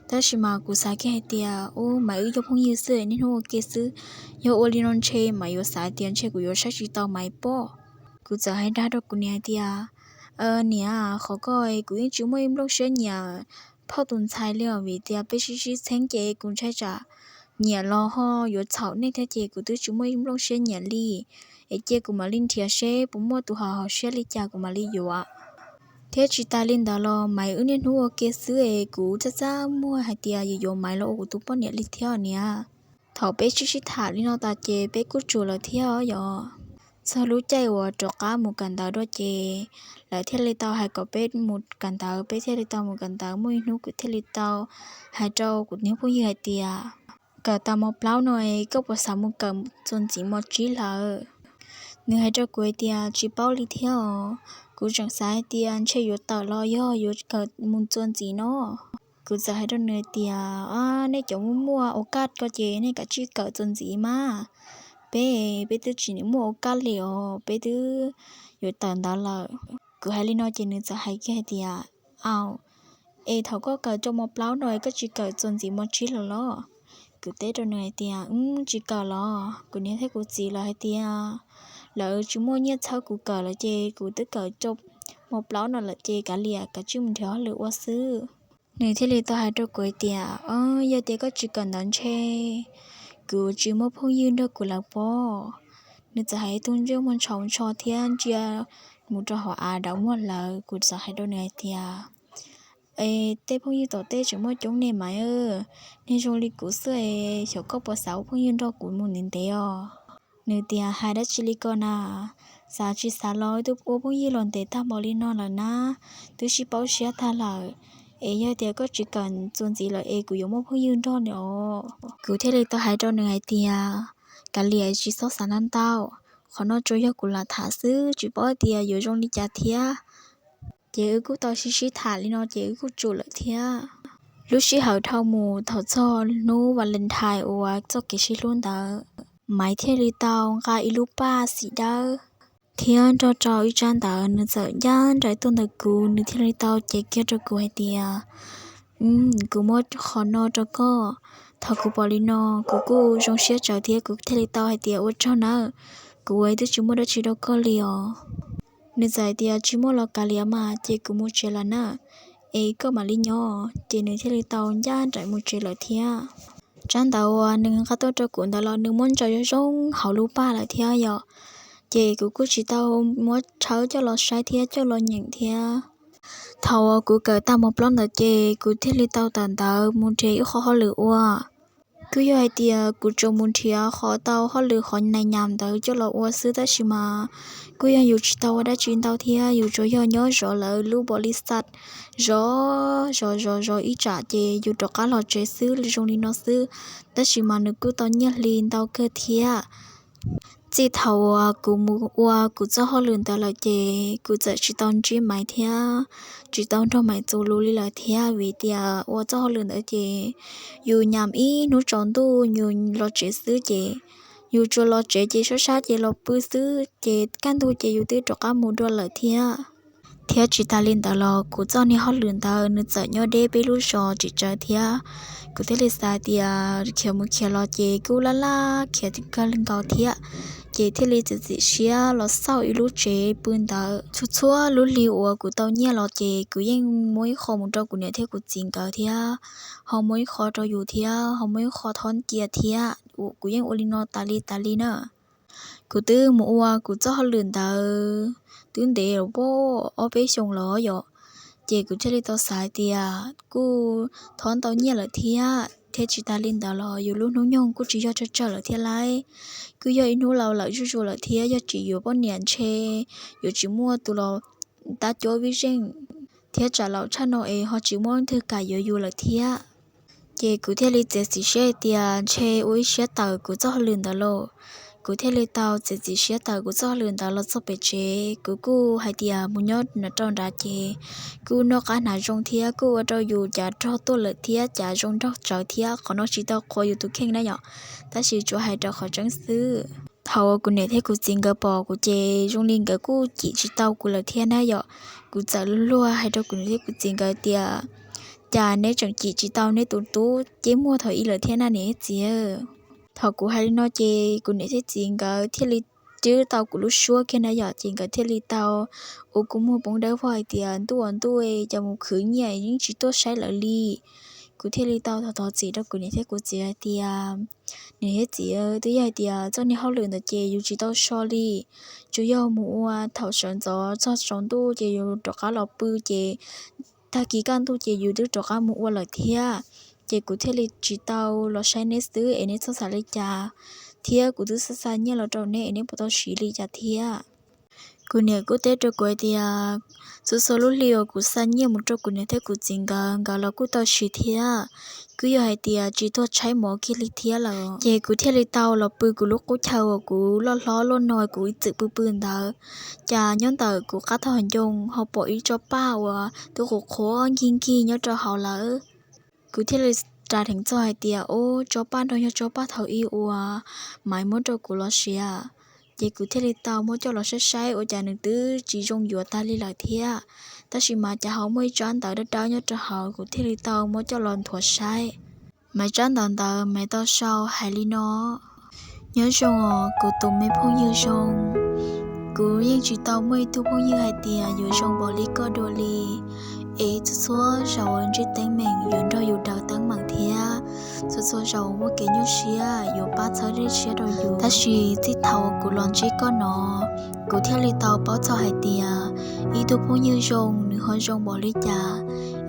Tab sis mas kuv xav kiag hais tias, ub, Maiv wb yog phooj ywg xwb, niaj hnub ua ke xwb. Yog ua li no ntshe Maiv yuav xav tias ntshe kuv yuav saib tsis taus Maiv pob. Kuv txawm hais dag rau kuv niam hais tias, Niam, qhov ko kuv yeej tsis muaj ib nplooj siab nyiam phauj tus ntxhais li os, vim tias peb sib sib txheeb ces kuv ntshai tsam nyiam los ho yuav txhaum nej thiab ces kuv twb tsis muaj ib nplooj siab nyiam li. Es cia kuv mam li nrhiav seb puas muaj tus haum haum siab li cas kuv mam li yuav. Thiab tsis tas li ntawd los Maiv wb niaj hnub ua ke xwb es kuv txaj txaj muag hais tias yuav yuav Maiv los ua kuv tus poj niam li thiab niam. Thaum peb sib sib tham li no tas ces peb kuj tsum lawm thiab os yom. Txog lub caij uas rov qab mus kawm ntawv dua ces lawv thiaj li tau hais kom peb mus kawm ntawv, peb thiaj li tau mus kawm ntawv. Muaj ib hnub kuv thiaj li tau hais rau kuv niag phooj ywg hais tias, Kawm tas mos plaub no es koj puas xav mus kawm txuas ntxiv mos tsib lawm? Nws hais rau kuv hais tias, Tsis paub li thiab os, kuv tseem xav hais tias ntshe yuav tawm los yog yuav kawm mus txuas ntxiv no. Kuv txawm hais rau nws hais tias, Nej cov muaj muaj ua kaj ko ces nej kav tsij kawm txuas ntxiv mas. Peb, peb twb tsis muaj ua kaj li os, peb twb yuav tawm ntawv lawm. Kuv hais li no ces nws txawm hais kiag hais tias, Au, es thaum koj kawm rau mos plaub no es koj tsis kawm txuas ntxiv mos tsib lawm los? Kuv teb rau nws hais tias, Wb tsis kawm los, kuv niam thiab kuv txiv lawv hais tias lawv tsis muaj nyiaj txhawb kuv kawm lawm ces kuv twb kawm rau mos plaub no lawm ces kav liam, kav tsij mus nrhiav hauj lwm ua xwb. Nws thiaj li tau hais rau kuv hais tias, Yog tias koj tsis kawm ntawv ntshe kuv tsis muaj phooj ywg nrog kuv lawm pob. Nws txawm hais ib tug ntsej muag ntshaus ntsho thiab ntsia mus rau hauv av dawb muag lawm. Kuv txawm hais rau nws hais tias, Es tej phooj ywg tom tej tseem muaj coob ne mas, niag zoo li kuv xwb es xyov koj puas xav ua phooj ywg nrog kuv mus ntev ntev os. Nws tias, Hais dab tsi li ko na, xav tsis xav los twb ua phooj ywg los ntev tag npaum li no lawm na, twb sib paub siab tag lawm. Es yog tias koj tsis kawm txuas ntxiv lawm es kuv yuav muaj phooj ywg nrog nws os. Kuv thiaj li tau hais rau nws hais tias, Kav liam, tsis txhob xav ntau ntau, qhov no tsuas yog kuv lam tham xwb, tsis paub tias yuav zoo li cas thiab. Ces wb kuj tau sib sib tham li no ces wb kuj tsum lawm thiab. Lub sij hawm dhau mus thaum txog hnub Valentine uas txoj kev sib hlub ntawd, Maiv thiaj li tau nqa ib lub paj xim dawb thiab nrog rau ib tsab ntawv, nws txawm ncaj nraim tuaj ntawm kuv, nws thiaj li tau cev kiag rau kuv hais tias, Kuv muab qhov no rau koj. Thaum kuv pom li no, kuv kuj zoo siab tsawv thiab kuv thiaj li tau hais tias, Ua tsaug nawb, kuv ua twb tsis muaj dab tsi rau koj li os. Nws txawm hais tias, Tsis muaj los kav liam mas, ces kuv mus tsev lawm na, es koj mam li nyob. Ces nws thiaj li tau ncaj nraim mus tsev lawm thiab. Tsab ntawv uas nws nqa tuaj rau kuv ntawd los nws muab ntsaws zoo zoo hauv lub paj lawm thiab yom. Ces kuv kuj tsis tau muab tshawb coj los saib thiab coj los nyeem thiab. Thaum uas kuv kawm tag mos plaub ntawd ces kuv thiaj li tau tawm ntawv mus nrhiav ib qho hauj lwm ua. Kuj yog hais tias kuv tsuas mus nrhiav qhov tau hauj lwm qhov nais nyas ntawd coj los ua xwb, tab sis mas kuj yog yus tsis tau ua dab tsi ntau thiab, yus tsuas yog nyob zov lawv lub npaum li xaj, zov zov zov zov ib tsam ces yus rov qab los tsev xwb zoo li no xwb. Tab sis mas nws kuj tau nyiaj hli ntau kawg thiab. Txij thaum uas kuv mus ua kuv txoj hauj lwm ntawd lawm ces kuv txawm tsis tau ntsib Maiv thiab tsis tau nrog Maiv txuas lus li lawm thiab, vim tias ua txoj hauj lwm ntawd ces yus nyam ib hnub tsaus ntuj yus los tsev xwb ces yus tsuas los tsev ces sab sab ces los pw xwb ces kaj ntug ces yus twb rov qab mus dua lawm thiab. Thiab tsis tas li ntawd los kuv txoj niag hauj lwm ntawd nws txawm nyob deb peb lub zos tsis tsawg thiab. Kuv thiaj li xav tias khiav mus khiav los ces kuj laj laj khiav kawg li nkaus thiab. Ces thiaj li txiav txim siab los xauj ib lub tsev pw ntawd. Txhua txhua lub hli uas kuv tau nyiaj los ces kuv yeej muab ib qho mus rau kuv niam thiab kuv txiv nkawd thiab, ho muab ib qho rau yus thiab, ho muab ib qho thov cia thiab. Kuv yeej ua li no tas li tas li na. Kuv twb mus ua kuv txoj hauj lwm ntawd twb ntev los ob peb xyoos los yom, ces kuv thiaj li tau xav hais tias kuj thov ntau nyiaj lawm thiab, thiab tsis tas li ntawd los yus lub hnub nyoog kuj tsis yog tsawg tsawg lawm thiab lauj. Kuj yog ib hnub laus lawm zuj zus lawm thiab, yog tsis yuav poj niam ntshe yuav tsis muaj tus los tab cuab vij zeej, thiab tsam laus tshaj no es ho tsis muaj leej twg kam yuav yus lawm thiab. Ces kuv thiaj li txiav txim siab hais tias ntshe ua ib siab tawm kuv txoj hauj lwm ntawd lauj. Kuv thiaj li tau txiav txim siab tawm kuv txoj hauj lwm ntawd los txog pem tsev. Kuv kuj hais tias mus nyob nram rau nrad ces kuj noj qab hnav zoo thiab, kuj ua rau yus cav rog tuaj lawm thiab, cav zoo nraug tsawv thiab. Qhov no tsis tau qhuas yus tus kheej na yom, tab sis tsuas hais rau qhov tseeb xwb. Thaum uas kuv niam thiab kuv txiv nkawd pom kuv ces zoo li nkawd kuj cim tsis tau kuv lawm thiab na yom. Kuv txawm luag luag hais rau kuv niam thiab kuv txiv nkawd tias, cas neb tseem cim tsis tau neb tus tub ceb muag thaum ub lawm thiab na niam txiv. Thaum kuv hais li no ces kuv niam thiab txiv nkawd thiaj li twb tau kuv lub suab kiag na yom, ces nkawd thiaj li tau ua kua muag poob dawb vog hais tias, ntuj aw ntuj, cas mus khwv nyiaj yeej tsis tuaj saib lawv li. Kuv thiaj li tau thov thov txim rau kuv niam thiab kuv txiv hais tias, niam thiab txiv, twb yog hais tias txoj niag hauj lwm ntawd ces yus tsis tau so li, tsuas yog mus ua thaum sawv ntxov txog tsaus ntuj ces yus rov qab los pw ces tag kis kaj ntug ces yus twb rov qab mus ua lawm thiab. Ces kuv thiaj li tsis tau los saib neb xwb es neb txhob xav li cas, thiab kuv twb xa xa nyiaj los rau neb es neb puas tau siv li cas thiab. Kuv niam kuj teb rau kuv hais tias, txhua txhua lub hli uas kuv xa nyiaj mus rau kuv niam thiab kuv txiv nkawd, nkawd los kuj tau siv thiab. Kuj yog hais tias tsis tuag tshaib mov kiag li thiab lawm, ces kuv thiaj li tau los pw kuv lub qub chaw uas kuv loj hlob loj no kuv ib txwm pw pw ntawd. Cas nyob ntawm kuv qab tog ncoo ho pom ib tsob paj uas twb qhuav qhuav nkig nkig nyob rau hauv lawm. Kuv thiaj li ras dheev txog hais tias, ub, tsob paj no yog tsob paj thaum ub uas Maiv muab rau kuv los siav. Ces kuv thiaj li tau muab coj los saib saib ua cas nws twb tsis zoo yuav tag li lawm thiab. Tab sis mas cas ho muaj ib tsab ntawv dawb dawb nyob rau hauv, kuv thiaj li tau muab coj los nthuav saib. Mas tsab ntawv ntawd Maiv tau sau hais li no: Nyob zoo os kuv tus me phooj ywg zoo. Kuv yeej tsis tau muaj ib tug phooj ywg hais tias yuav zoo npaum li koj dua li. Es txhua txhua zaus ntsib teeb meem yuav nrog yus daws teeb meem thiab, txhua txhua zaus muaj kev nyuaj siab yuav pab txhawb dej siab rau yus. Tab sis txij thaum kuv los ntsib koj no, kuv thiaj li tau paub txog hais tias ib tug phooj ywg zoo nws ho zoo npaum li cas,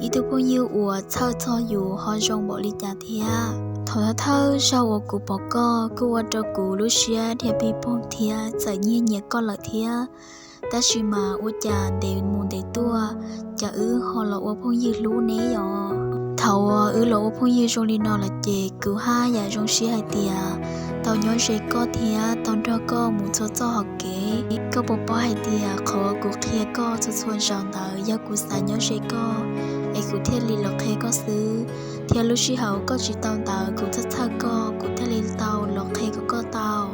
ib tug phooj ywg uas txhawj txog yus ho zoo npaum li cas thiab. Thaum thawj thawj zaug uas kuv pom koj kuj ua rau kuv lub siab dhia pig poog thiab txawm nyiag nyiam koj lawm thiab. Tab sis mas ua cas ntev mus ntev tuaj, cas wb ho los ua phooj ywg hlub ne yom. Thaum uas wb los ua phooj ywg zoo li no lawm ces kuv haj yam zoo siab hais tias tau nyob ze koj thiab tau nrog koj mus txhua txoj hauv kev. Koj puas paub hais tias qhov kuv qhia koj txhua txhua zaus ntawd yog kuv xav nyob ze koj, es kuv thiaj li los qhia koj xwb. Thiab lub sij hawm koj tsis tau ntawd kuv txhawj txhawj koj, kuv thiaj li tau los qhia kom koj tau.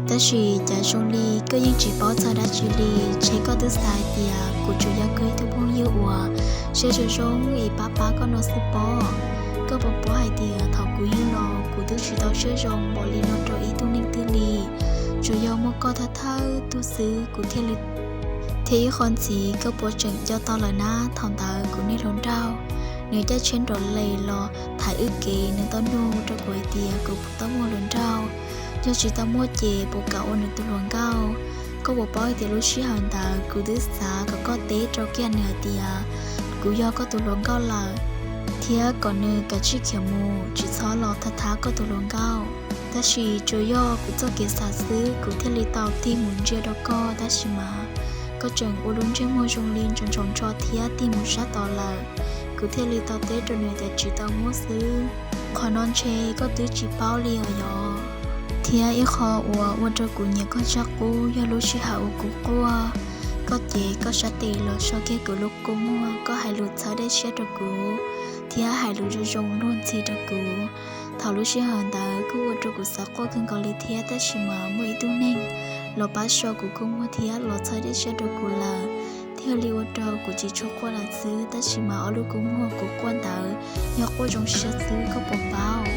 Tab sis cas zoo li koj yeej tsis paub txog dab tsi li, ntshe koj twb xav hais tias kuv tsuas yog koj ib tug phooj ywg uas siab zoo zoo es pab pab koj no xwb pob. Koj puas paub hais tias thaum kuv yug los kuv twb tsis tau siab zoo npaum li no rau ib tug neeg twg li, tsuas yog muaj koj thawj thawj tug xwb kuv thiaj li. Thiab ib qho ntxiv koj puas tseem nco tau lawm na, thaum ntawd kuv niag hluas nraug, nws caij tsheb nrov les los thaiv wb kev, nws tau nug rau kuv hais tias kuv puas tau muaj hluas nraug, yog tsis tau muaj ces puas kam ua nws tus hluas nkauj. Koj puas paub hais tias lub sij hawm ntawd kuv twb xav kom koj teb rau kiag nws hais tias kuv yog koj tus hluas nkauj lawm, thiab kom nws kav tsij khiav mus tsis txhob los thab thab koj tus hluas nkauj. Tab sis tsuas yog kuv txoj kev xav xwb kuv thiaj li tau tig mus ntsia rau koj, tab sis mas koj tseem ua lub ntsej muag zoo li ntshov ntshov ntsho thiab tig mus sab tod lawm. Kuv thiaj li tau teb rau nws tias tsis tau muaj xwb. Qhov no ntshe koj twb tsis paub li os yom. Thiab ib qho uas ua rau kuv nyiam koj tshaj qub yog lub sij hawm uas kuv quaj, koj cev koj sab tes los so kiag kuv lub kua muag, koj hais lus txhawb dej siab rau kuv, thiab hais lus zoo zoo luag ntxhi rau kuv. Thaum lub sij hawm ntawd kuj ua rau kuv xav quaj kawg nkaus li thiab, tab sis mas muaj ib tug neeg los pab so kuv kua muag thiab los txhawb dej siab rau kuv lawm, thiaj li ua rau kuv tsis tshua quaj lawm xwb. Tab sis mas ob lub kua muag kuv quaj ntawd yog quaj zoo siab xwb, koj puas paub?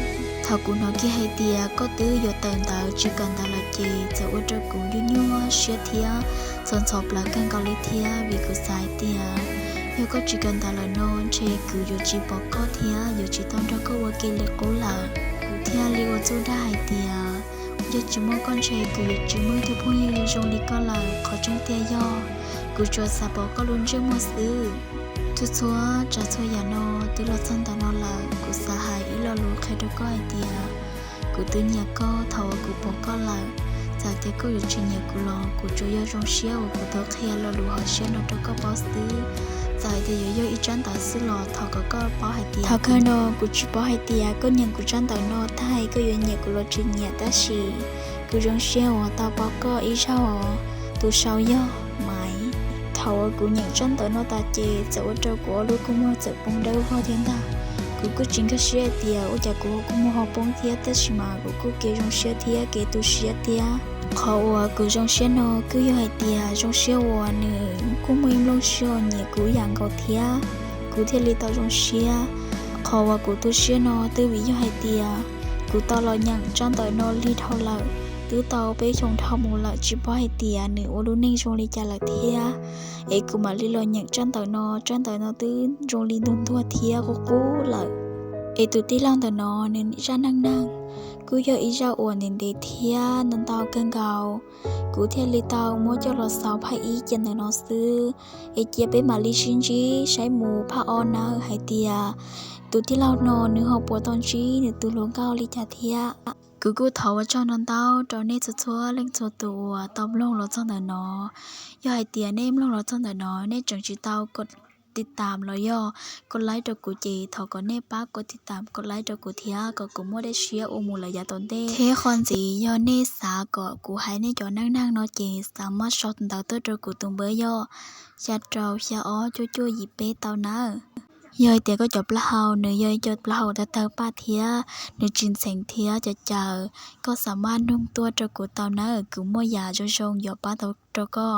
Thaum kuv hnov kiag hais tias koj twb yuav tawm ntawv tsis kawm ntawv lawm ces txawm ua rau kuv nyuaj nyuaj siab thiab ntxhov ntxhov plawv kawg nkaus li thiab, vim kuv xav hais tias yog koj tsis kawm ntawv lawm no ntshe kuv yuav tsis pom koj thiab yuav tsis tau nrog koj ua ke li qub lawm. Kuv thiaj li ua txuj dag hais tias yog tsis muaj koj ntshe kuv yuav tsis muaj ib tug phooj ywg zoo li koj lawm. Qhov tseeb tiag yog kuv tsuas xav pom koj lub ntsej muag xwb. Txhua txhua tsav txhua yam no twb los txog ntawm no lawm, kuv xav hais ib lo lus qhia rau koj hais tias kuv twb nyiam koj thaum uas kuv pom koj lawm. Txawm tias koj yuav tsis nyiam kuv los kuv tsuas yog zoo siab uas kuv tau qhia lo lus hauv siab no rau koj paub xwb. Txawm hais tias yuav yog ib tsab ntawv xwb los thov kom koj paub hais tias thaum kawg no kuv tsis paub hais tias koj nyeem kuv tsab ntawv no tag koj yuav nyiam kuv los tsis nyiam, tab sis kuv zoo siab uas tau paub koj ib zaug os. Tus sau yog Maiv. Thaum uas kuv nyeem tsab ntawv no tas ces txawm ua rau kuv ob lub kua muag txawm poob dawb vog thiab ntag. Kuv kuj tsis nkag siab hais tias ua cas kuv kua muag ho poob thiab, tab sis mas kuv kuj kev zoo siab thiab kev tu siab thiab. Qhov uas kuv zoo siab no kuj yog hais tias zoo siab uas nws kuj muaj ib nplooj siab uas nyiam kuv yam nkaus thiab, kuv thiaj li tau zoo siab. Qhov uas kuv tu siab no twb vim yog hais tias kuv tau los nyeem tsab ntawv no lig dhau lawm, twb tau peb xyoos dhau mus lawm tsis paub hais tias nws ua lub neej zoo li cas lawm thiab. Es kuv mam li los nyeem tsab ntawv no, tsab ntawv no twb zoo li ntuag ntuag thiab qub qub lawm. Es tus tij laug ntawm no nws zaj neej neeg kuj yog ib zaj uas ntev ntev thiab ntau ntau kawg nkaus, kuv thiaj li tau muab coj los xaus phaj ib cia ntawm no xwb. Es cia peb mam li sib ntsib saib mus phaj ob nawb hais tias tus tij laug no nws ho puas tau ntsib nws tus hluas nkauj li cas thiab. Kuv kuj thov ua tsaug ntau ntau rau nej txhua txhua leej txhua tus uas tau mloog los txog ntawm no. Yog hais tias nej mloog los txog ntawm no nej tseem tsis tau kos tiv tam los yog kos laib rau kuv ces thov kom nej pab kos tiv tam kos laib rau kuv thiab kom kuv muaj dej siab ua mus lawm yav tom ntej. Thiab qhov ntxiv yog nej xav kom kuv hais nej cov neej neeg no ces xav maj sau ntawv tuaj rau kuv tus npawb yog xya rau xya ob cuaj cuaj yim peb tau nawb. Yog hais tias koj cov plaub hau nws yog ib co plaub hau tawg tawg paj thiab nws tsis ntxheev thiab cov caws, koj xav maj nug tuaj rau kuv tau nawb. Kuv muaj yam zoo zoo yuav pab tau rau koj,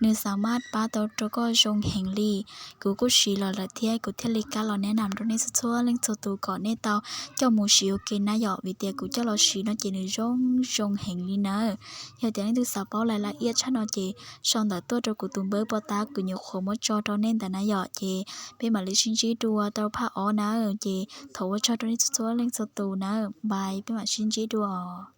nws xav maj pab tau rau koj zoo heev li. Kuv kuj siv los lawm thiab kuv thiaj li kam los neb nam rau nej txhua txhua leej txhua tus kom nej tau coj mus siv ua ke na yom, vim tias kuv coj los siv no ces nws zoo zoo heev li nawb. Yog tias nej twb xav paub lais laj iab tshaj no ces sau ntawv tuaj rau kuv tus npawb pov tab kuv nyuam qhuav muab tso rau nej ntawm na yom, ces peb mam li sib ntsib dua rau phaj ob nawb. Ces thov ua tsaug rau nej txhua txhua leej txhua tus nawb, npais peb mam sib ntsib dua os.